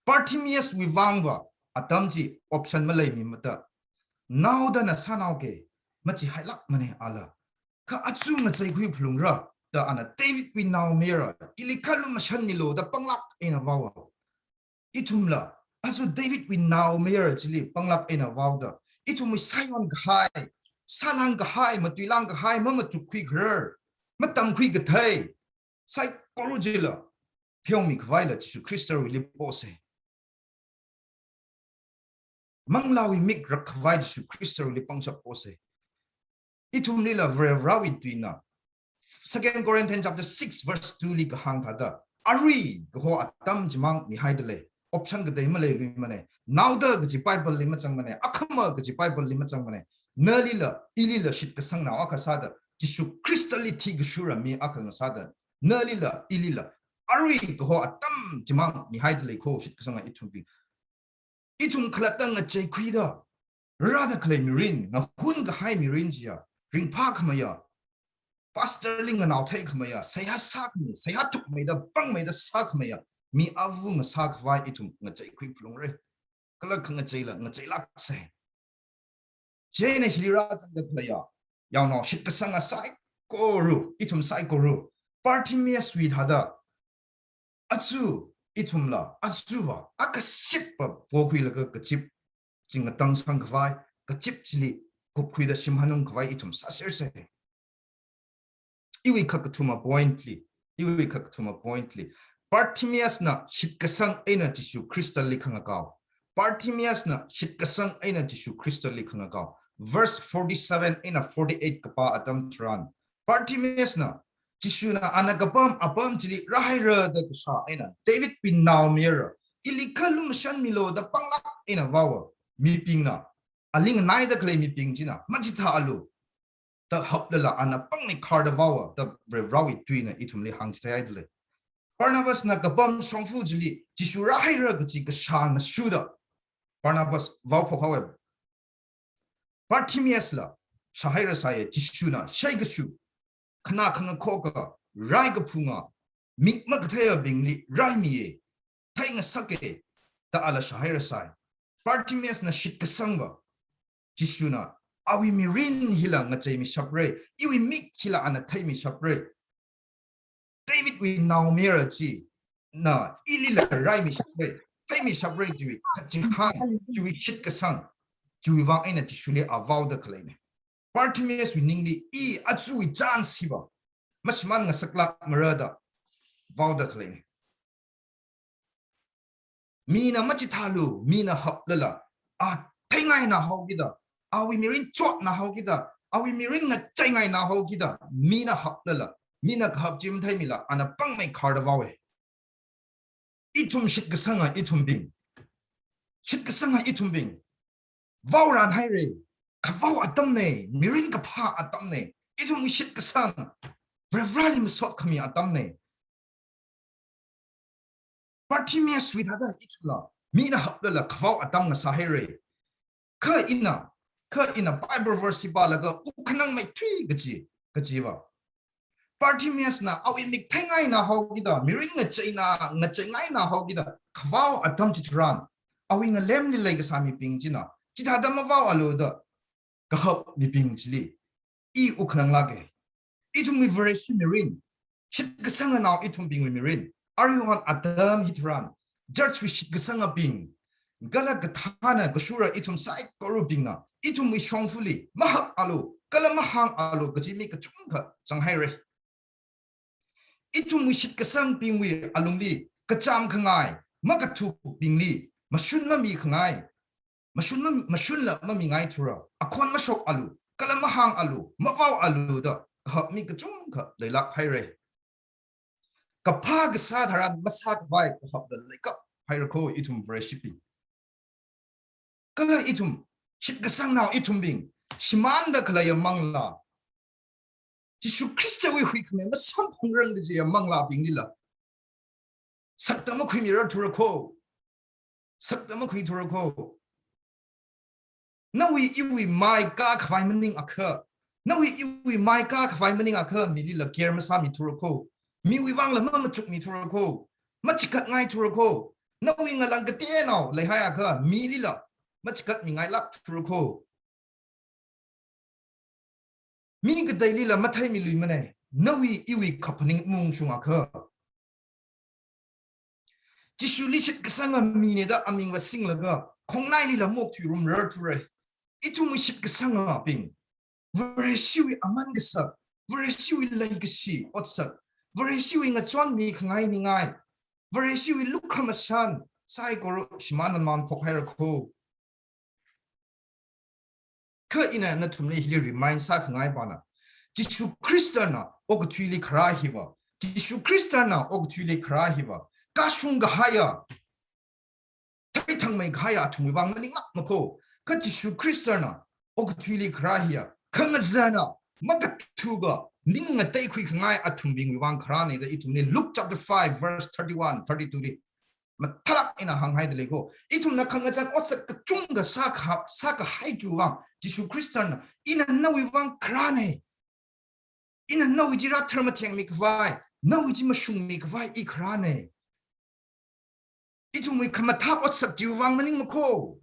Bartimaeus wui vangva atam chi option maleimimada, naodana sānaoke, machihailākmana ala. Kha aja ngacheikhui phalungra da ana Davidwui naomayara, ili kha lumashanmilu da panglāk eina vaowa. Ithumla aja Davidwui naomayara chili panglāk eina vaoda, ithumwui sāyon kahai, sālang kahai, matuilang kahai, mamachukkhui kharar, matamkhui kathei saikora chila pheomi khavaila Jishu Khristawuili posa. Manglāwui mik rak khavai Jishu Khristawuili pangshap posa. Ithumlila Varivarāwui tuina Second Corinthians chapter six verse two li kahāng thāda, arui kaho atam chimang mihaida lei. Option katei maleiluimana. Naoda kaji Bible li mazangmana. Akhama kaji Bible li mazangmana. Nalila, ilila shitkasangnao akha sāda, Jishu Khristali thikashura mi akha ngasāda, nalila, ilila arui kaho atam chimang mihaida leikho shitkasanga ithumbing. Ithum khalatta ngacheikhuida rāda khalei mirin, ngahun kahai mirin chiya, ringphākhameiya, pastor li nganaotheikhameiya, seihā sākhamei, seihā thukmeida, pangmeida sākhameiya mi avu ngasā khavai ithum ngacheikhui phalungra. Kala khangacheila ngacheilāksa. Chieina hili rāzangda khaleiya yaonao shitkasanga saikora, ithum saikora, Bartimaeus wui thāda, aja ithumla, ajava akashitva pokhuilaga kazip chi ngatang sangkhavai, kazip chili kupkhuida shim hanung khavai ithum sāsersa. Iwui khakathuma point li, iwui khakathuma point li, Bartimaeus na shitkasang eina Jishu Khristali khangakao. Bartimaeus na shitkasang eina Jishu Khristali khangakao. Verse forty-seven eina forty-eight kapā atam tharan, Bartimaeus na, Jishuna ana kapam apam chili rāhaira da kashā eina, Davidwui naomayara, ili kha lumashanmilu da panglāk eina vaowa. Mibingna, aling naida khalei mibing china, machithālu da haplala ana pangmeikharda vaowa da Varivarāwui tuina ithumli hāngchitheihaida lei. Barnabas na kapam shongfa chili Jishu rāhaira kaji kashā ngashuda Barnabas vaophok haowa. Bartimaeus la shāhairasai, Jishuna shaikashu, khanā khangakho akha, rai kaphunga, mik makatheiyabingli raimiya, theingasaka da ala shāhairasai. Bartimaeus na shitkasangva, Jishuna awui mirin hila ngacheimishapra, iwui mik hila ana theimishapra. Davidwui naomayara china ilila raimishapra, theimishapra chiwui kachihān, chiwui shitkasang, chiwui vang eina Jishuli a vaoda khaleina. Bartimaeus wui ningli i achuwui chance hiva mashimān ngasaklākmara da vaoda khaleina. Mina machithālu, mina haplala, a theingaina haokida, awui mirin chotna haokida, awui mirin ngacheingaina haokida, mina haplala, mina kahap chi matheimila, ana pangmeikharda vaowa. Ithum shitkasanga ithumbing, shitkasanga ithumbing, vaoranhaira, kavao atamna, mirin kaphā atamna, ithumwui shitkasang, Varivarāli masot khami atamna. Bartimaeus wui thāda ithumla, mina haplala kavao atam ngasāhaira. Kha ina, kha ina Bible verse hi pālaga, wukhanang maithui kaji, kajiva, Bartimaeus na awui mik theingaina haokida, mirin ngacheina, ngacheingaina haokida, kavao atam chitharan, awui ngalemli leikasā mibing china, chithāda mavaoalu da kahap mibing chili i wukhanang lāka. Ithumwui Vareshi mirin, shitkasanganaonao ithumbingwui mirin, aruihon atam hitharan, church wui shitkasangabing, kala kathāna kashura ithum saikorabingna, ithumwui shongfali mahapalu, kala mahāngalu kaji mi kachungkha zanghaira. Ithumwui shitkasangbingwui alungli kachām khangai, makathukbingli mashun mami khangai, mashun mam-, mashunla mamingai thura, akhon mashokalu, kala mahāngalu, mavaoalu da kahap mi kachungkha leilāk haira. Kaphā kasā tharan masākhavai kahapla leikap haira kho ithum Vareshibing. Kala ithum, shitkasangnao ithumbing, shimānda khaleiya manglā, Jishu Khristawui huikhami masamphangrang kajiya manglābinglila sakta makhuimirar thura kho. Sakta makhui thura kho. Nawui iwui mai kākhavai maningakha, nawui iwui mai kākhavai maningakha, milila care masāmi thura kho. Miwui vangla mamachukmi thura kho. Machikatngai thura kho. Nawui ngalang kateonao leihaiakha, milila machikatmingailāk thura kho. Mi kateilila matheimiluimana, nawui iwui kaphaning maungshungakha. Jishuli shitkasanga mina da amingva singlaga, khongnailila maokthuirumrar thura. Ithumwui shitkasangabing, Vareshiwui aman kasak, Vareshiwui leikashi otsak, Vareshiwui ngachonmi khangai ningai, Vareshiwui lukhamashan, saikora shimānman phokhaira kho. Kha ina nathumli hili remind sākhangai pana, Jishu Khristana okathuili kharā hiva, Jishu Khristana okathuili kharā hiva, kashung kahaiya, theithangmei kahaiya athumwui vang maninglākma kho. Kha Jishu Khristana okathuili kharā hiya, khangazana, makathuka, ning ngateikhui khangai athumbingwui vang kharāna da ithumli Luke chapter five verse thirty-one, thirty-two li mathālāk eina hānghaida lei kho. Ithumna khangazan otsak kachungkha sākha, sākahai chiwui vang, Jishu Khristana, ina nawui vang kharāna. Ina nawui chi rāthar mathengmi khavai, nawui chi mashungmi khavai i kharāna. Ithumwui khamathā otsak chiwui vang maningma kho.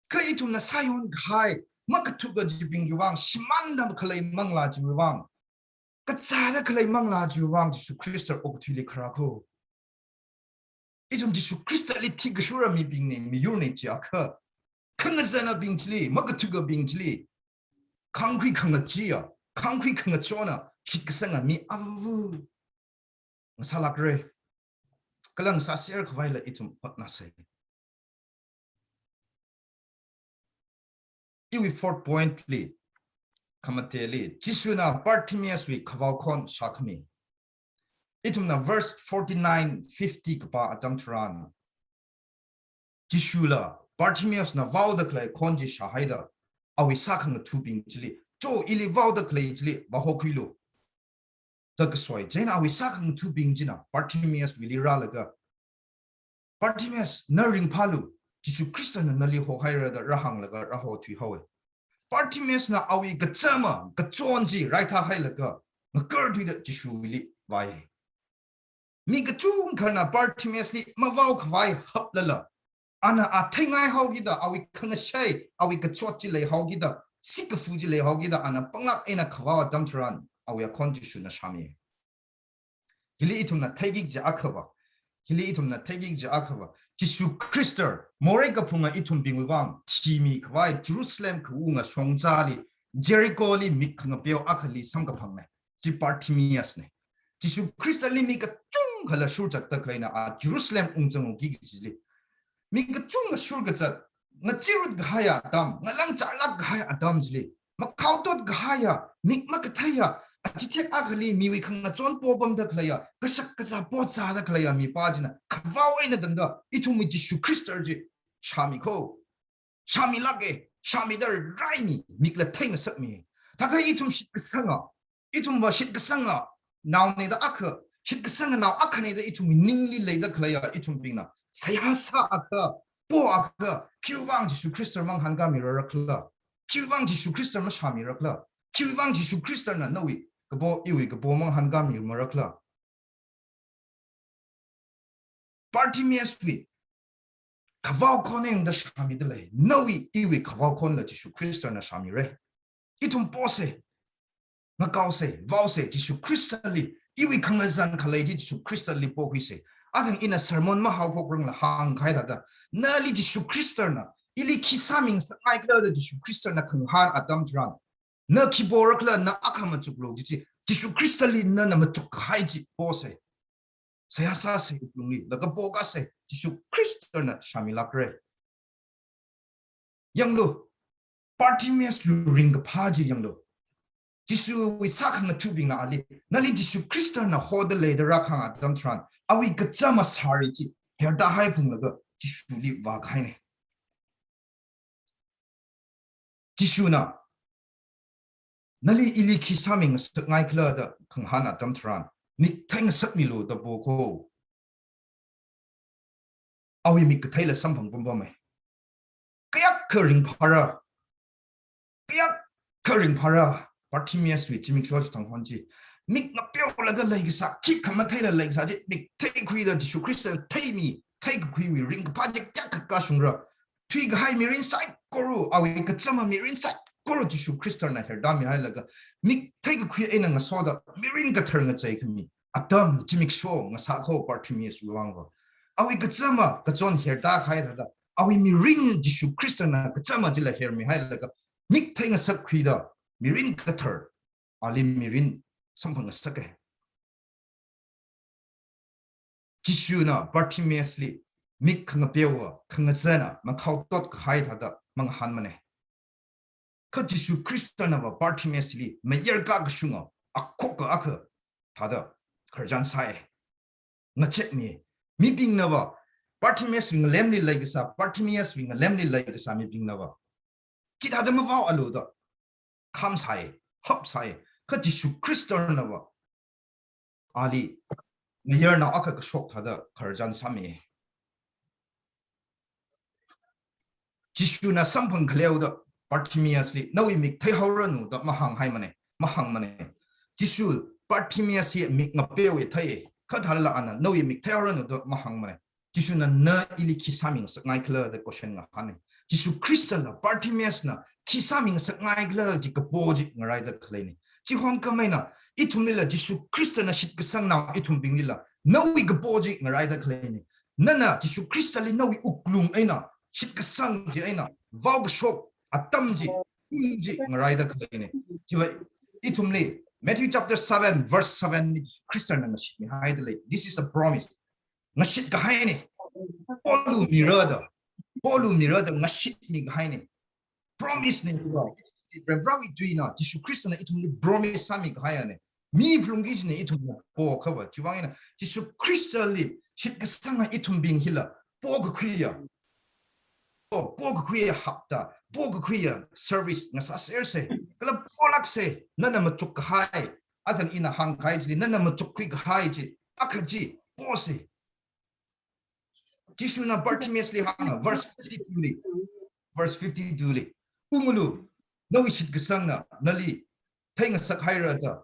Kha ithumna sāyon kahai, makathuka chibing chiwui vang, shimānda khalei manglā chiwui vang, kazāda khalei manglā chiwui vang, Jishu Khrista okathuili kharā kho. Ithum Jishu Khristali thikashura mibingna, miyurna jiakha, khangazanabing chili, makathukabing chili, khangkhui khangacheeya, khangkhui khangachona shitkasanga mi avu ngasālākra. Kala ngasāser khavaila ithum hotnāsei. Iwui fourth point li, khamateli, Jishuna Bartimaeus wui khavao khon shākhami. Ithumna verse forty-nine, fifty kapā atam tharan, Jishula Bartimaeus na vaoda khalei khon chi shāhaida, awui sākhangathabing chili, "Cho, ili vaoda khalei chili vāhokhuilu," da kasoi. Chieina awui sākhangathabing china Bartimaeus wuili rālaga, "Bartimaeus, na ringphālu, Jishu Khristana nali hohaira," da rāhānglaga rāhothuihaowa. Bartimaeus na awui kachama kachon chi raithāhailaga, ngakarthuida Jishuwuili vāya. Mi kachungkhana Bartimaeus li mavao khavai haplala, ana a theingai haokida, awui khangashei, awui kachot chi leihaokida, sikafu chi leihaokida, ana panglāk eina khavao atam tharan, awui akhon Jishuna shāmi. Hili ithumna theiki kaji akhava, hili ithumna theiki kaji akhava, Jishu Khrista morei kaphunga ithumbingwui vang thimi khavai Jerusalem khaunga shongzali, Jericho li mik khangapeo akhali samkaphangna. Chi Bartimaeus na. Jishu Khristali mi kachungkhala shurzatta khaleina a Jerusalem ungzangki kajili. Mi kachungkha shurkazat, ngachirut kahaiya atam, ngalāng charlāk kahaiya atam chili, makhao tot kahaiya, mik makatheiya, achithek akhali miwui khangachon popamda khaleiya, kashak kazā pozāda khaleiya mipā china khavao eina tangda, ithumwui Jishu Khrista chi shāmi kho. Shāmilāka, shāmida raimi, mikla theingasakmi. Thākha ithum shitkasanga, ithumva shitkasanga naona da akha, shitkasanga nao akhana da ithum ningli leida khaleiya ithumbingna seihā sāakha, poakha, khiwuivang Jishu Khrista mangahānkāmira khala? Khiwuivang Jishu Khrista mashāmira khala? Khiwuivang Jishu Khristana nawui kapo, iwui kapo mangahānkāmimara khala? Bartimaeus wui khavao khon eina da shāmida lei. Nawui, iwui khavao khonla Jishu Khristana shāmira. Ithum posa, ngakaosa, vaosa, Jishu Khristali, iwui khangazan khalei chi Jishu Khristali pokhuisa. Athang ina sermon mahaophok rangla hāngkahai thāda, nali Jishu Khristana ili khi sāmingasakngai khala da Jishu Khristana khangahān atam tharan, na khi pora khala, na akha machuklu kaji chi, Jishu Khristali nana machuk kahai chi posa. Seihā sāsa wuklungli, laga pokasa, Jishu Khristana shāmilākra. Yanglu, Bartimaeus wui ringkaphā chi yanglu. Jishuwui sākhangathabingna ali, nali Jishu Khristana hoda lei da rākhang atam tharan, awui kachama sari chi herda haiphunglaga Jishuli vākahaina. Jishuna, nali ili khi sāmingasakngai khala da khangahān atam tharan, mik theingasakmilu da po kho. Awui mik katheila samphang pampamma. Kayākha ringphāra, kayākha ringphāra, Bartimaeus wui zimiksho chithang hon chi. Mik ngapeolaga leikasā, khikha matheila leikasā chi, mik theikhuida Jishu Khrista theimi, theikakhuiwui ringkaphā chi kayākha kashungra. Thuikahai mirin saikora, awui kachama mirin saikora Jishu Khristana herdamihailaga, mik theikakhui eina ngasoda, mirin kathar ngacheikhami atam zimiksho ngasā kho Bartimaeus wui vangva. Awui kachama kachon herdakahai thāda, awui mirin Jishu Khristana kachama chila hermihailaga, mik theingasakkhuida, mirin kathar, ali mirin samphangngasaka. Jishuna Bartimaeus li mik khangapeowa, khangazana, makhao tot kahai thāda mangahānmana. Kha Jishu Khristanava Bartimaeus li mayarkā kashunga, akhoka akha thāda khararchan sāya. Ngachekmi. Mibingnava, Bartimaeus wui ngalemli leikasā, Bartimaeus wui ngalemli leikasā mibingnava, chithāda mavaoalu da kham sāya, hap sāya. Kha Jishu Khristanava ali mayarnao akha kashok thāda khararchan sāmi. Jishuna samphang khaleoda Bartimaeus li, nawui mik theihaoranu da mahānghaimana, mahāngmana. Jishu Bartimaeus hi mik ngapeowa thei, kha thālala ana, nawui mik theihaoranu da mahāngmana. Jishuna na ili khi sāmingasakngai khala da question ngahāna. Jishu Khristala Bartimaeusna khi sāmingasakngai khala chi kapo chi ngaraida khaleina. Chihon khameina, ithumlila Jishu Khristana shitkasang nao ithumbinglila, nawui kapo chi ngaraida khaleina. Nana Jishu Khristali nawui wuklung eina, shitkasang chi eina, vaokashok atam chi, pung chi ngaraida khaleina. Chiva ithumli, Matthew chapter seven, verse seven li Jishu Khristana ngashitmihaida lei. This is a promise. ngashit kahaine. Polu mira da, polu mira da ngashitmi kahaine. Promise ne, Varewui tuina, Jishu Khristana ithumli promise sāmi kahai ane. Mi phalungki jine ithumna po kava. Chiwuivang eina Jishu Khristali shitkasanga ithumbing hila po kakhuiya. Po, po kakhuiya hapta, po kakhuiya service ngasāserse. Kala polakse, nana machuk kahai. Athan ina hāngkahai chili, nana machukkhui kahai chi, akha chi, pose. Jishuna Bartimaeus li hānga, verse fifty-two li. Verse fifty-two li. Ungulu, nawui shitkasangna nali theingasak haira da.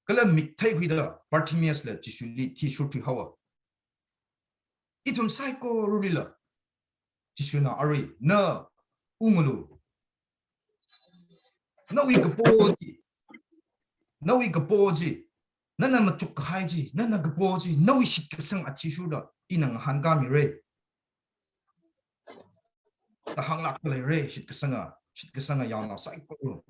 Kala mik theikhuida Bartimaeus la Jishuli thishurthui haowa. Ithum saikoralila Jishuna arui, na ungulu. Nawui kapo chi, nawui kapo chi, nana machuk kahai chi, nana kapo chi, nawui shitkasang athishurda ina ngahānkāmire. Da hānglāk leire, shitkasanga, shitkasanga yaonao saikora.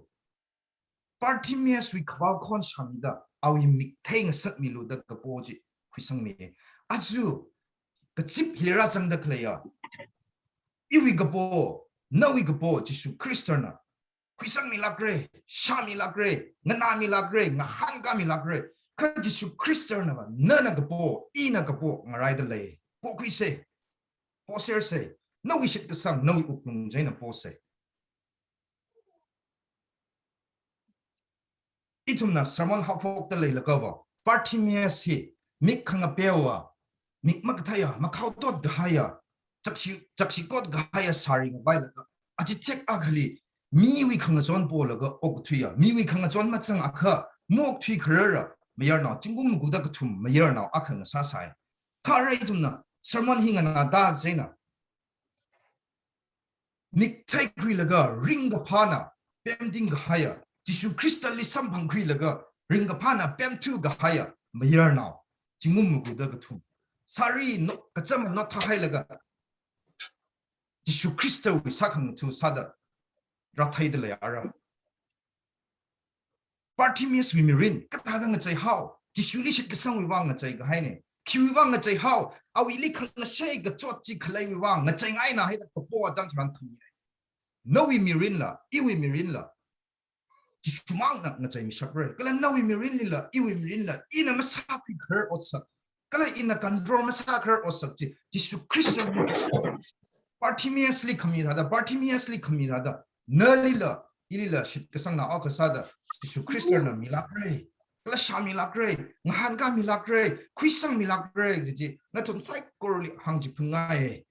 Bartimaeus wui khavao khon shāmida, awui mik theingasakmilu da kapo chi khuisangmi. Aja, kazip hili rāzangda khaleiya iwui kapo, nawui kapo, Jishu Khristana khuisangmilākre, shāmilākre, nganāmilākre, ngahānkāmilākre. Kha Jishu Khristana va, nana kapo, ina kapo ngaraida lei. Pokhuise, poserse, nawui shitkasang, nawui wuklung chieina pose. Ithumna sermon haophokda leilakha va, Bartimaeus hi mik khangapeowa, mik makatheiya, makhaotot kahaiya, chakshi, chakshikot kahaiya sāri ngavailaga, achithek akhali miwui khangachon polaga okthuiya, miwui khangachon machangakha, maokthui kharara mayarnao, zingkum maguda kathum mayarnao akha ngasāsai. Kha arui ithumna sermon hi nganāda chieina, mik theikhuilaga ringkaphāna pemting kahaiya, Jishu Khristali samphangkhuilaga ringkaphāna pemthu kahaiya mayarnao, zingkum maguda kathum. Sāri no, kachama nothahailaga Jishu Khristawui sākhangatha sāda rātheida leiya ara. Bartimaeus wui mirin kathāda ngachei hao, Jishuli shitkasangwui vang ngachei kahaine. Khiwui vang ngachei hao, awuili khangashei kachot chi khaleiwui vang ngacheingaina haida kapo atam tharan khami. Nawui mirinla, iwui mirinla, Jishumangna ngacheimishapre. Kala nawui mirinlila, iwui mirinla, ina masākhui kharar otsak, kala ina control masākharar otsak chi, Jishu Khristana. Bartimaeus li khami thāda, Bartimaeus li khami thāda, nalila, ilila shitkasangna akha sāda, Jishu Khristana milākre, kala shāmilākre, ngahānkāmilākre, khuisangmilākre, chi chi, nathum saikorali hāngchiphunngaiye.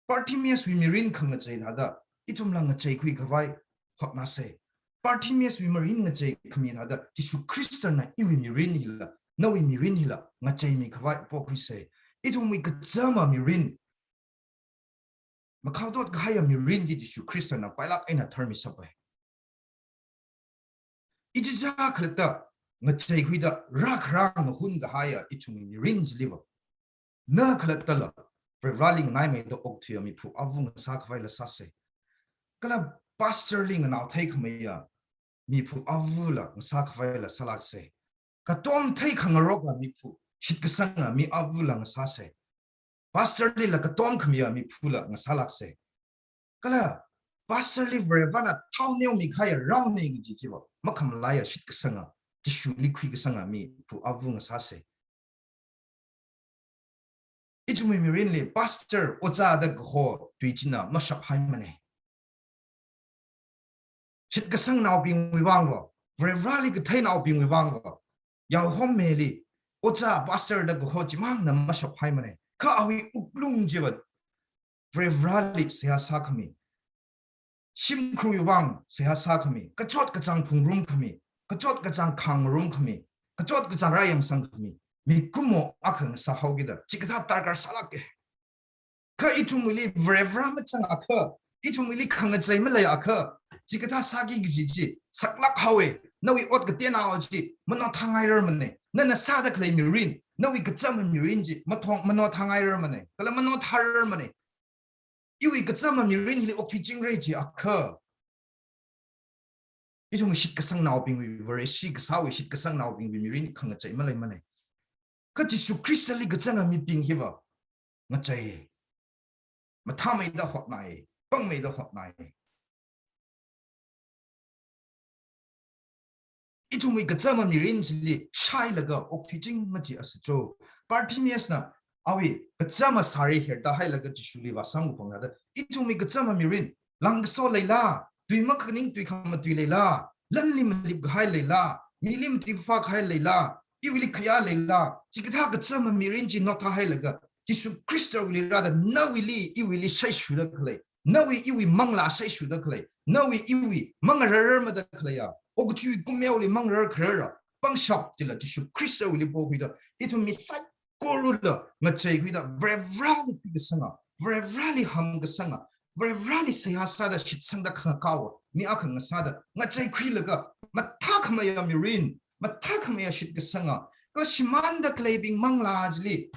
Bartimaeus wui mirin khangachei thāda, ithumla ngacheikhui khavai hotnāse. Bartimaeus wui mirin ngachei khami thāda, Jishu Khristana iwui mirin hila, nawui mirin hila, ngacheimi khavai pokhuise. Ithumwui kachama mirin, makhaotot kahaiya mirin chi Jishu Khristana pailāk eina tharmishapai. Ichichā khalatta ngacheikhuida rākharā ngahun kahaiya ithumwui mirin chiliva, na khalattala Varivarāli nganaimeida okthuiya miphu avu ngasā khavaila sāse. Kala pastor li nganao theikhameiya miphu avula ngasā khavaila sālākse. Katom theikhangaroka miphu, shitkasanga mi avula ngasāse. Pastor lila katom khamiya miphula ngasālākse. Kala pastor li Varivarāna thao neomi kahaiya raone kaji chiva makhamalaiya shitkasanga, Jishuli khuikasanga miphu avu ngasāse. Ithumwui mirinli pastor, ojā da kaho tui china mashaphaimane. Shitkasangnaobingwui vangva, Varivarāli katheinaobingwui vangva, yaohommeli ojā, pastor da kaho chimangna mashaphaimane. Kha awui wuklung chiva Varivarāli seihā sākhami, shimkhurwui vang seihā sākhami, kachot kachāng phungrum khami, kachot kachāng khangarum khami, kachot kachāng rāyangsang khami mikumo akha ngasāhaokida chikathā darkar sālāke. Kha ithumwuili Varivarā machangakha, ithumwuili khangachei maleiakha, chikathā sāki kaji chi saklāk haowe. Nawui ot kateonao chi manothāngairarmane. Nana sāda khalei mirin, nawui kachama mirin chi mathong, manothāngairarmane. Kala manothārarmane. Iwui kachama mirin hili okthuichingra jiakha, ithum shitkasangnaobingwui, Vareshi kasāwui shitkasangnaobingwui mirin khangachei maleimane. Kha Jishu Khristali kazanga mibing hiva ngachei, mathāmeida hotnai, pāngmeida hotnai. Ithumwui kazama mirin chili shailaga okthuiching machi asacho. Bartimaeus na awui kazama sari herda hailaga Jishuli vāsang phangda, ithumwui kazama mirin, langkaso leila, tui makhaning tui khamatui leila, lanli malip kahai leila, mili matui phā kahai leila, iwuili khayā leila, chikathā kazama mirin chi notha hailaga, Jishu Khristawuili rāda nawuili iwuili shaishuda khalei, nawui iwui manglā shaishuda khalei, nawui iwui mangararmar mada khaleiya, okathui kumeoli mangarar kharara, pangshap chila Jishu Khristawuili pokhuida, ithum mi saikorala ngacheikhuida, Varivarali khuikasanga, Varivarali hamkasanga, Varivarali seihā sāda shitsangda khangakaowa mi akha ngasāda, ngacheikhuilaga, mathākhameiya mirin, mathākhameiya shitkasanga, kala shimānda khaleibing manglā chili,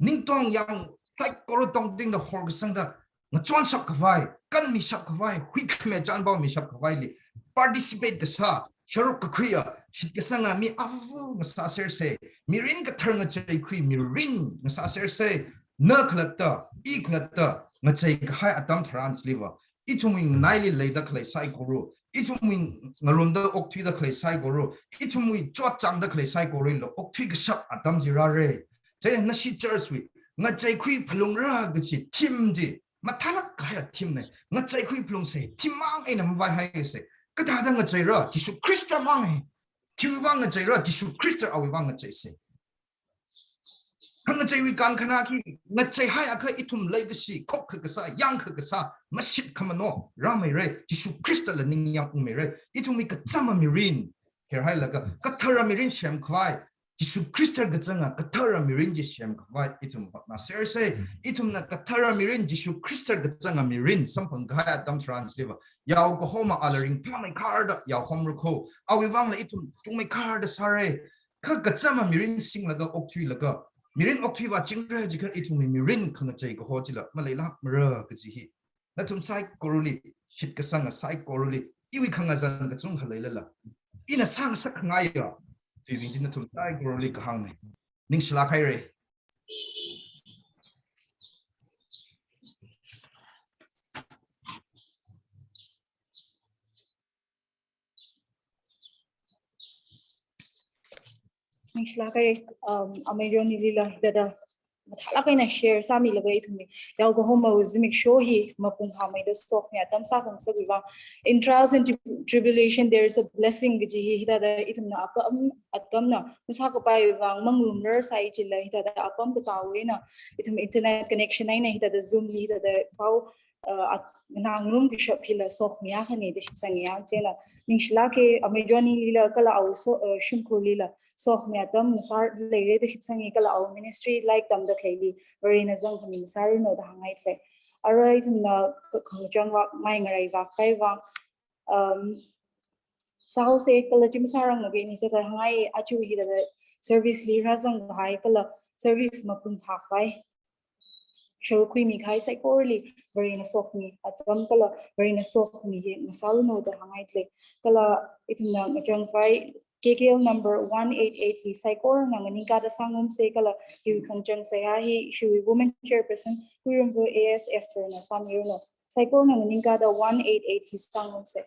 ningtong yang saikora tongtingda horkasangda, ngachonshap khavai, kanmishap khavai, huikhame chanpao mishap khavaili participate kasā, sharuk kakhuiya shitkasanga mi avu ngasāserse, mirin kathar ngacheikhui mirin ngasāserse, na khalatta, i khalatta, ngachei kahai atam tharan chiliva, ithumwui nganaili leida khalei saikora, ithumwui ngarumda okthuida khalei saikora, ithumwui chotchāngda khalei saikorala okthui kashap atam chi rāre. Chieina nashi church wui, ngacheikhui phalungra kachi theme chi, mathālāk kahaiya theme ne, ngacheikhui phalungse, theme mang eina mavai haise. Kathāda ngacheira, Jishu Khrista mang e. Khiwui vang ngacheira, Jishu Khrista awui vang ngacheise. Khangacheiwui kankhana khi, ngacheihaiakha ithum leikashi, khokkha kasā, yangkha kasā, mashit khamano rāmeire, Jishu Khristala ningyāng ungmeire, ithumwui kazama mirin herhailaga, kathara mirin semkhavai, Jishu Khrista kazanga kathara mirin chi semkhavai ithum hotnāserse, ithumna kathara mirin, Jishu Khrista kazanga mirin samphang kahai atam tharan chiliva, yao kahoma ala ringphāmeikharda yaohomra kho, awui vangla ithum chungmeikharda sāre, kha kazama mirin singlaga okthuilaga, mirin okthui vāchingra jiakha ithumwui mirin khangachei kaho chila maleilākmara kaji hi nathum saikorali, shitkasanga saikorali, iwui khangazan kachungkha leilala, ina sāngasak khangaiya tuibing chi nathum saikorali kahāngne. Ningshilāk haire. Ningshilāk haire, um, Amei Johnny lila hithāda mathālāk eina share sāmilaga ithumwui yao kahomawui zimiksho hi mapung phāmeida sokhami atam sākhangasakwui vang. In trials and tri-, tribulation, there is a blessing kaji hi hithāda ithumna apam, atamna masākapai vang, mangarumrar sai chila hithāda apam katāwui eina ithum internet connection eina hithāda Zoom li hithāda pao, uh, at-, nganāngarum kashap hila sokhami akhane da shitsangya. Chieina ningshilāke, Amei Johnny lila kala awui so, uh, shimkhurlila sokhami atam ngasāleire da shitsange, kala awui ministry lairik tamda khaleili Varena zangkhami ngasāranu da hāngngaile. Arui ithumna khangachang vākngai, ngarai vākpai vang, um, sāhaose, kala chi masāranglaga ini hithāda hāngngai, aja hithāda service li rāzang kahai kala service mapung phākhavai sharuk khuimi kahai saikorali Varena sokhami atam kala Varena sokhami hi ngasāranu da hāngngaile. Kala ithumna ngachangpai K K L number one eight eight hi saikorana nganingkāda sāngarumse, kala hiwui khangachang seihā hi ishiwui women chairperson Huirumvu A S Esther na sāmiranu. Saikorana nganingkāda one eight eight hi sāngarumse.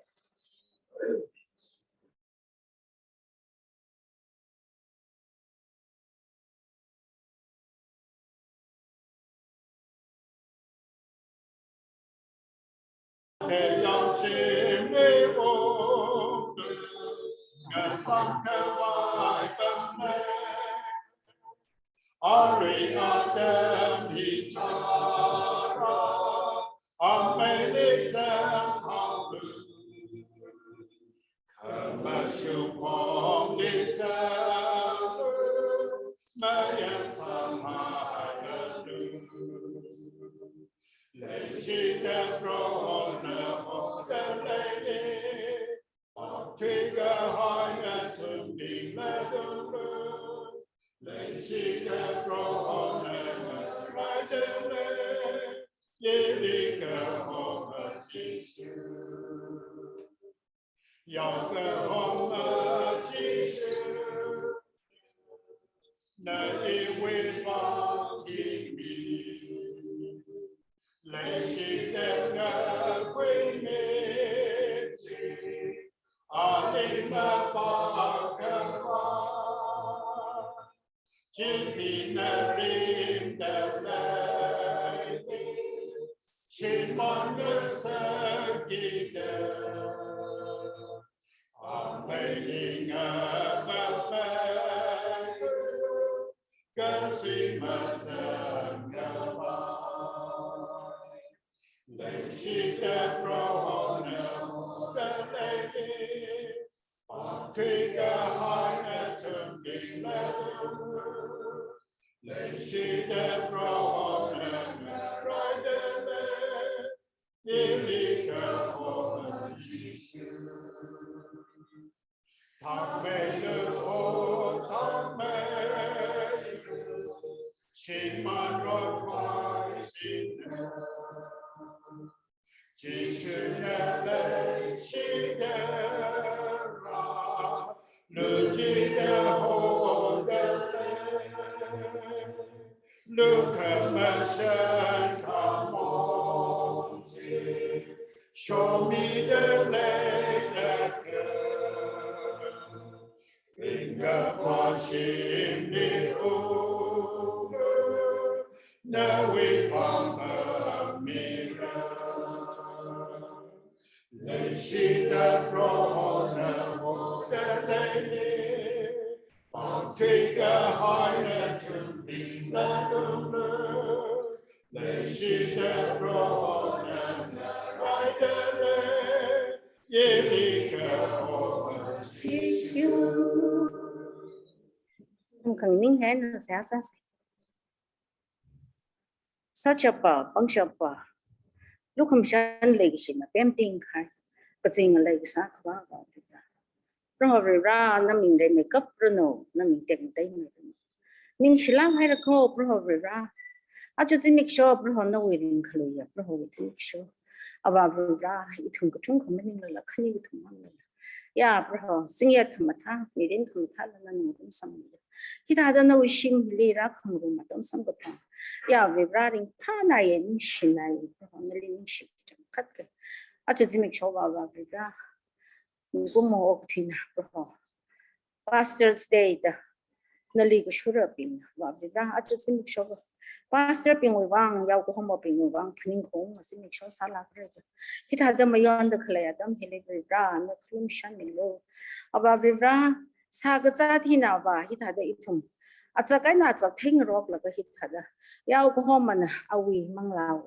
Arui atam hi chara, ameili zanghaolu. Khamashung pongli zanglu, mayang samhai alu. Leishida Prohona hoda leili, okthui kahai nathum bingna tunglu. Leishida Prohona maraidalei, yili kahoma Jishu. Yao kahoma Jishu. na iwui vang thimi. Leishida ngakhuimi chi, ali mapākhavai. Chipina rimda lei, shimān ngasakida. Amei ngabapei, kasi mazangkhavai. Leishida Prohona hoda lei, pāngthuikahaina thumbing ladung. Leishida Prohona ngaraida lei, ili kahona Jishu. Thangmeilu o thangmeilu, shimānrok paisina. Jishuna leishida rā, lujida hoda lei, lukhamashan khamong chi, shomida leilakha. Ringkapā shimli ungu, nawui vang pamira. Leishida Prohona hoda lei, pāngthuikahaina thumbing ladunglu. Leishida Prohona ngaraida lei, ili kahona Jishu. Ithum khanganing eina seihā sāsa. Sāchapa, pangshapa, lukhamashan leikashina pemting kahai, kazing leikasā Akhava Avā Varivara. Proho Varivara, naming reimeikap ranu, naming tekmatei meiranu. Ningshilāk haira ko, Proho Varivara. Aja zimiksho, Proho nawui ringkhaluiya, Prohowui zimiksho. Avā Varivara, ithum kachungkha maninglala, khani kathum manglala, ya Proho, zingyat khamathā, mirin khamathāla nana ngarum sangmiya. Hithāda nawui shimli rākhangarum atam samkaphang, ya Varivara, ringphānāya, ningshināya, Proho nali ningshi kachangkhat kahai. Aja zimiksho Avā Varivara, mikumo okathuina Proho, Pastor's Day da nali kashurabing, Avā Varivara, aja zimiksho Pastor bingwui vang, yaokahomabingwui vang phaningkhaung zimiksho sālākra da. Hithāda mayonda khalei atam hili Varivara, na khalumshanmilu. Avā Varivara, sākazāt hina va, hithāda ithum achak eina achak theingaroklaga hithāda yaokahomana awui manglā,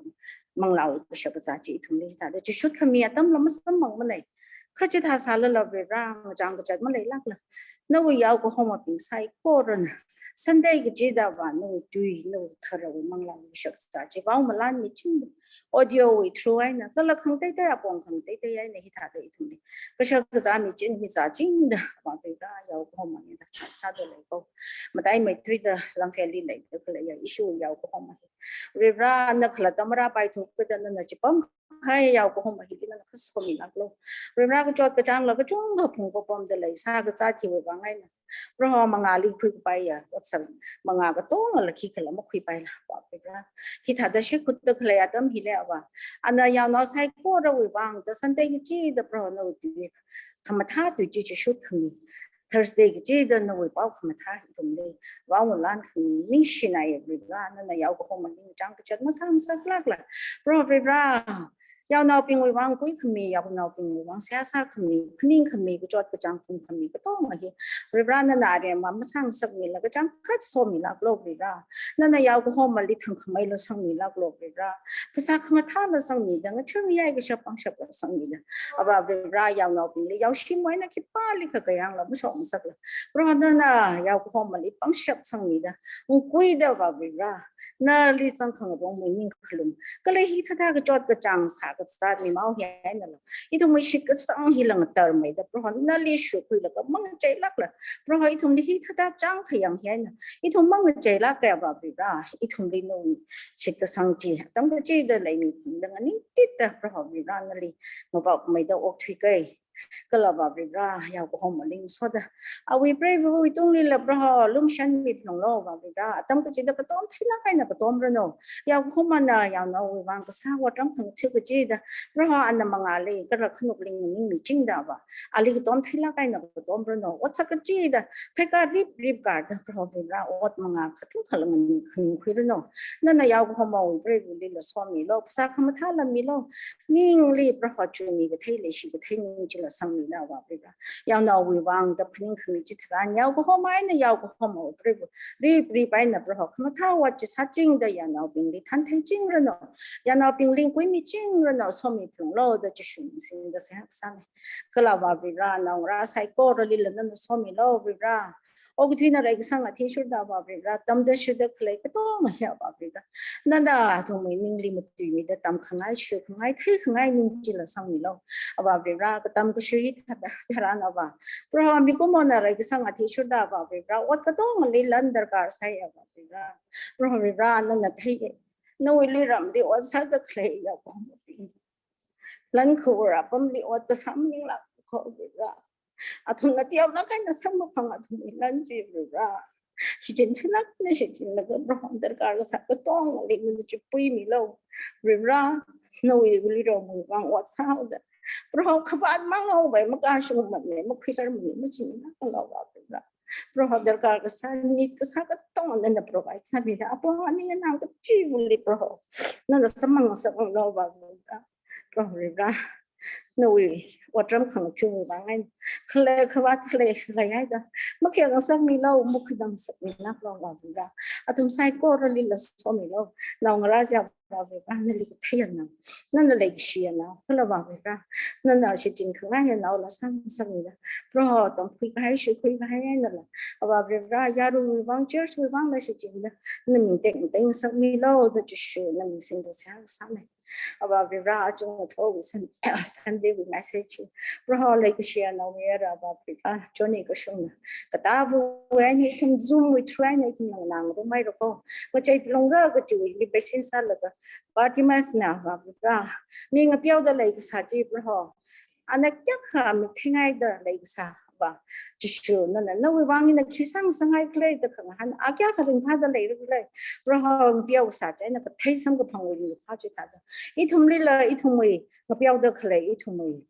manglāwui kashakazā chi ithumli hithāda chishut khami atamla masamphangai. Kha chithā sālala Varivara, ngachang kachat maleilākla, nawui yaokahomabing saikorana Sunday kachida va nawui tui, nawui tharawui manglāwui kashakazā chi vao malan michingda, audio wui through eina, kala khangateitei, apong khangateitei eina hithāda ithumli kashakazā michin, mizāchingda, Avā Varivara, yaokahoma eina sā, sāda lei ko. Mataimeithuida lamfeli leida khaleiya issue yaokahoma hi, Varivara, na khalatta marāpaithu kada nana chipam kahai yaokahoma hili nana khasomilāklu. Varivara, kachot kachāngla kachungkha phungpapamda lei, sākazāt hiwui vang eina, Proho, mangāli khuikapaiya otsak mangā katongala khikhala makhuipaila, Avā Varivara. Hithāda shaikhutta khalei atam hili Avā, ana yaonao saikorawui vang da Sunday kachida Proho nawui tui khamathā tui chi chishut khami, Thursday kachida nawui pao khamathā ithumli vao malan khami, ningshināya Varivara, nana yaokahomali ngachang kachat masāngasaklākla, Proho Varivara, yaonaobingwui vang kui khami, yaonaobingwui vang seihā sā khami, phaning khami, kachot kachāng phung khami katonga hi, Varivara, nana aremma masāngasakmila kachangkhat somilāklu Varivara. Nana yaokahomali thangkhameila sangmilāklu Varivara. Phasā khamathāla sangmida, ngathang ngayai kashap pangshapla sangmida, Avā Varivara, yaonaobingli yaoshimwui eina khipālikha kayāngla mashokngasakla, Proho, nana yaokahomali pangshap sangmida, ungkuida Avā Varivara, nali zangkhangarongwui ningkhalum kala hithāda kachot kachāng sākazāt mimao hi einala, ithumwui shitkasang hila ngatarmeida, Proho, nali shukhuilaga mangacheilākla, Proho, ithumli hithāda chāngkhayang hi eina ithum mangacheilāka Avā Varivara, ithumli nawui shitkasang chi atam kachida leimiphungda nganingtitda, Proho Varivara, nali ngavapmeida okthuika. Kala Avā Varivara, yaokahoma ling soda, awui preiva̱wui tunglila Proho lumashanmi phalunglu Avā Varivara. Atam kachida katom theilāk eina katomranu. Yaokahomana yaonaowui vang kasā otram khangatha kachida, Proho ana mangāli kala khanukli nganingmichingda Avā, ali katom theilāk eina katomranu. Ot sā kachida pheikar riprip karda Proho Varivara, ot mangā kathum khala nganingkhuiranu. Nana yaokahomawui preiva̱lila somilu, phasā khamathāla milu. Ningli Proho chumi kathei leishi kathei ning chila sangmilu Avā Varivara. Yaonaowui vang da phaningkhami chitharan, yaokahoma eina yaokahomawui preiva̱ riprip eina Proho khamathā ot chi sāchingda yaonaobingli thantheichingranu. Yaonaobingli kuimichingranu, somi phalunglu da Jishu ming singda seihā kasāna. Kala Avā Varivara, naongarā saikoralila nana somilu Varivara. Okathuina reikasang athishurda Avā Varivara, tamda shuda khalei katonga hi Avā Varivara, nana athumwui ningli matuimida tamkhangai, shukhangai, theikhangai ning chila sangmilu. Avā Varivara, katam kashui hithāda tharan Avā, Proho mikumona reikasang athishurda Avā Varivara, ot katongali lan darkar sāi Avā Varivara. Proho Varivara, nana thei, nawui luiramli ot sāda khalei yaokahomabing, lan khaora apamli ot kasā maninglāk ko Varivara. Athumna teolāk eina samkaphang athumwui lan chi Varivara, shichin theilākna shichinlaga Proho darkar kasā katongali nana chipuimilu. Varivara, nawui luiramwui vang ot sāhaoda, Proho khavāt mang haopai, makashungmane, makhuikarmane, machinmane, Avā Varivara. Proho darkar kasā, need kasā katonga nana provide sāmida, apong aning anang kachivali Proho nana samphang ngasaklu Avā Varivara. Proho Varivara, nawui otram khangathawui vang eina khalei khavāt khalei leihaida, makhayang ngasakmilu, makhadam ngasakmilāklu Avā Varivara. Athum saikoralila somilu. Naongarā chi Avā Varivara, nali katheiya nao, nana leikashiya nao, kala Avā Varivara, nana shichin khangaiya naola sāngasakmida, Proho tamkhui kahai, shukhui kahai einala, Avā Varivara, yaruiwui vang, church wui vangla shichinda, na ming tekmatei ngasakmilu da Jishu na ming singda seihā kasāna. Avā Varivara, achung athawui Sun-, Sunday wui message hi, Proho leikashiya naomayara Avā Varivara, Johnny Kashungna katāva̱wui eina ithum Zoom wui through eina ithum nganāngarumhaira ko. Ngachei phalungra kajiwuili basin sālaga, Bartimaeus na Avā Varivara, mi ngapeoda leikasā chi Proho, ana kayākha mik thingaida leikasā Avā Jishu, nana nawui vang ina khi sāngasakngai khala da khangahān, a kayākha ringphāda leira khala, Proho ngapeo kasā chieina kathei samkaphangwui ringkaphā chithāda, ithumlila, ithumwui ngapeoda khalei ithumwui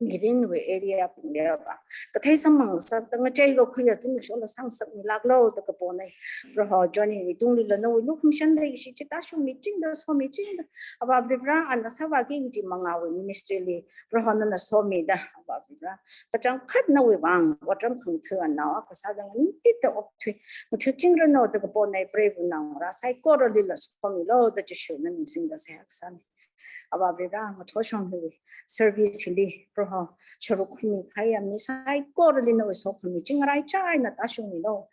mirinwui area bingli Avā, kathei samphang ngasakda ngachei kakhuiya zimikshola sāngasakmilāklu da kapona. Proho Johnny wui tunglila nawui lukhamashan leikashi chi tāshungmichingda, somichingda, Avā Varivara, ana sāvāki kaji mangāwui ministry li Proho nana somida, Avā Varivara, kachangkhat nawui vang otram khangatha nao akha sāda nganingtitda okthui ngathuchingranu da kapona. Preiva̱ naongarā saikoralila somilu da Jishu na ming singda seihā kasāna. Avā Varivara, ngathor shong hiwui service hili Proho sharuk khami kahaiya mi saikorali nawui sokhami chi ngaraichā eina tāshungmilu.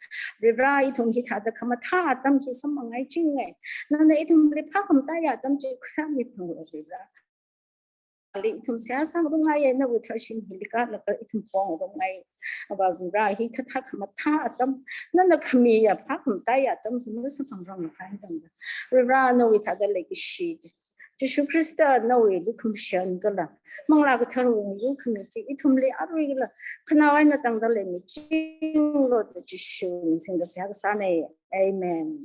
Varivara, ithum hithāda khamathā atam hi samphangngaichingei. Nana ithumli phākhamataiya atam chi khuirāmi phalunglu Varivara. Ali ithum seihā sāngarumngaiya, nawui tharshim hili kālaga ithum pongarumngai. Avā Varivara, hithāda khamathā atam, nana khamiya phākhamataiya atam hi masamphangrangla khain tangda, Varivara, nawui thāda leikashi, Jishu Khrista nawui lukhamashan kala Manglā Katharawui lukhamashan chi ithumli aruila khanao eina tangda leimichinglu da Jishu ming singda seihā kasāna. Amen.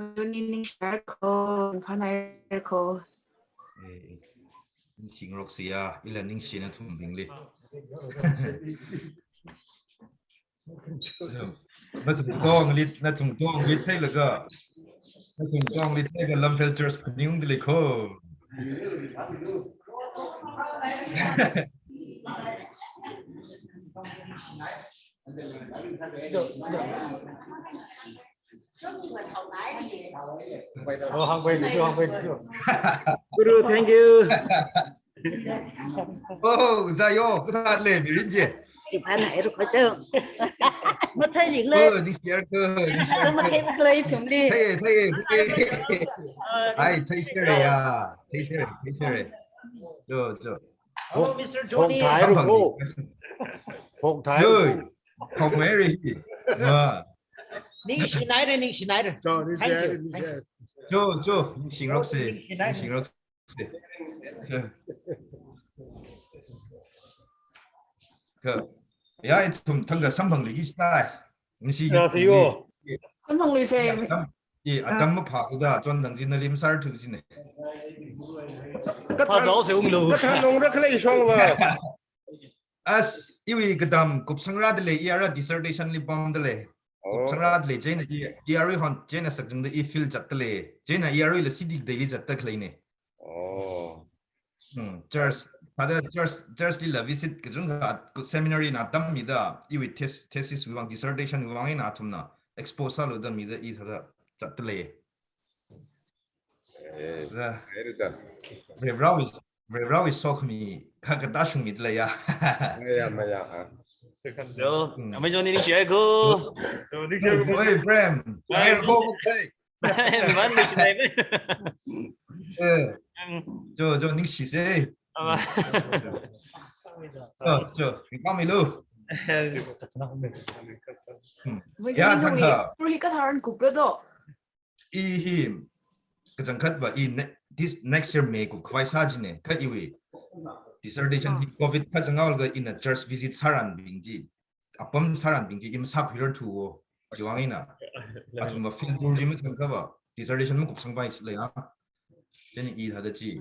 Ning share ko, phanai ko. Eh, eh. Ningshingarok siya, ila ningshina thumbingli. Nathum tongli, nathum tongli theilaga, nathum tongli theilaga Lamphel Church phaning dili ko. Guru, thank you. Oh, zayo, kathāle, mirin chi. Iphana, iru kocho. Mathei ling le. Oh, ningshare ko, ningshare ko. Mathei ling le, ithumli. Thei, thei, thei. Ai, thei share ya. Thei share, thei share. Jo, jo. Hello, Mister Johnny. Hong Thai ro ko. Hong Thai ro Yo, ko. Hong Mary. Ma. Ningshinaira, ningshinaira. Jo, ni Thank share, you, ni thank share. Jo, jo, ningshingrokse. Ningshinai. Ningshingrokse. Ka. Ya, ithum thangkha samphangluiki stai. Ningshi. Ya, see you. Samphangluise. Atam, i, atam maphāda, chon thang jina lim sar thu jine. Kathar, Phazao se unglu. Kathar nong ra khalei shong wa. As, iwui katam kupsangra dalei, i ara dissertation li pamdalei. Oh. Kupsangra dalei, chieina i, i arui hon, chieina sakjingda i field zatdalei. Chieina i aruila city dalei zatda khaleine. Oh. Hmm, church, thāda church, church lila visit kachungkha ku seminary na tammida, iwui thes-, thesis wui vang, dissertation wui vang eina athumna expose sālu da mida i thāda zatdalei. Eh, Ra, very done. Reverend wui, Reverend wui sokhami, kha katā shungmidalei ya. Maya, maya, ah. So, Hmm. amei Johnny ningshiya ko. Oi, Prem. Ai, Ai, ko, okay. Mivan ningshinai me. Eh, jo, jo, ningshise. Ama. Jo, jo, ningshimilu. Hmm. Ya, thangkha. Puri katharan kupra do. I hi, kachangkhat va i ne-, this next year May kupkhavai sā jine, kha iwui dissertation hi covid kazanghaolaga ina church visit sāranbing chi, apam sāranbing chi, i masākhuirar thuwo, chiwui vang eina. Athumva field tour chi mazangkhava, dissertation makupsangpai lei ya. Chieina i thāda chi,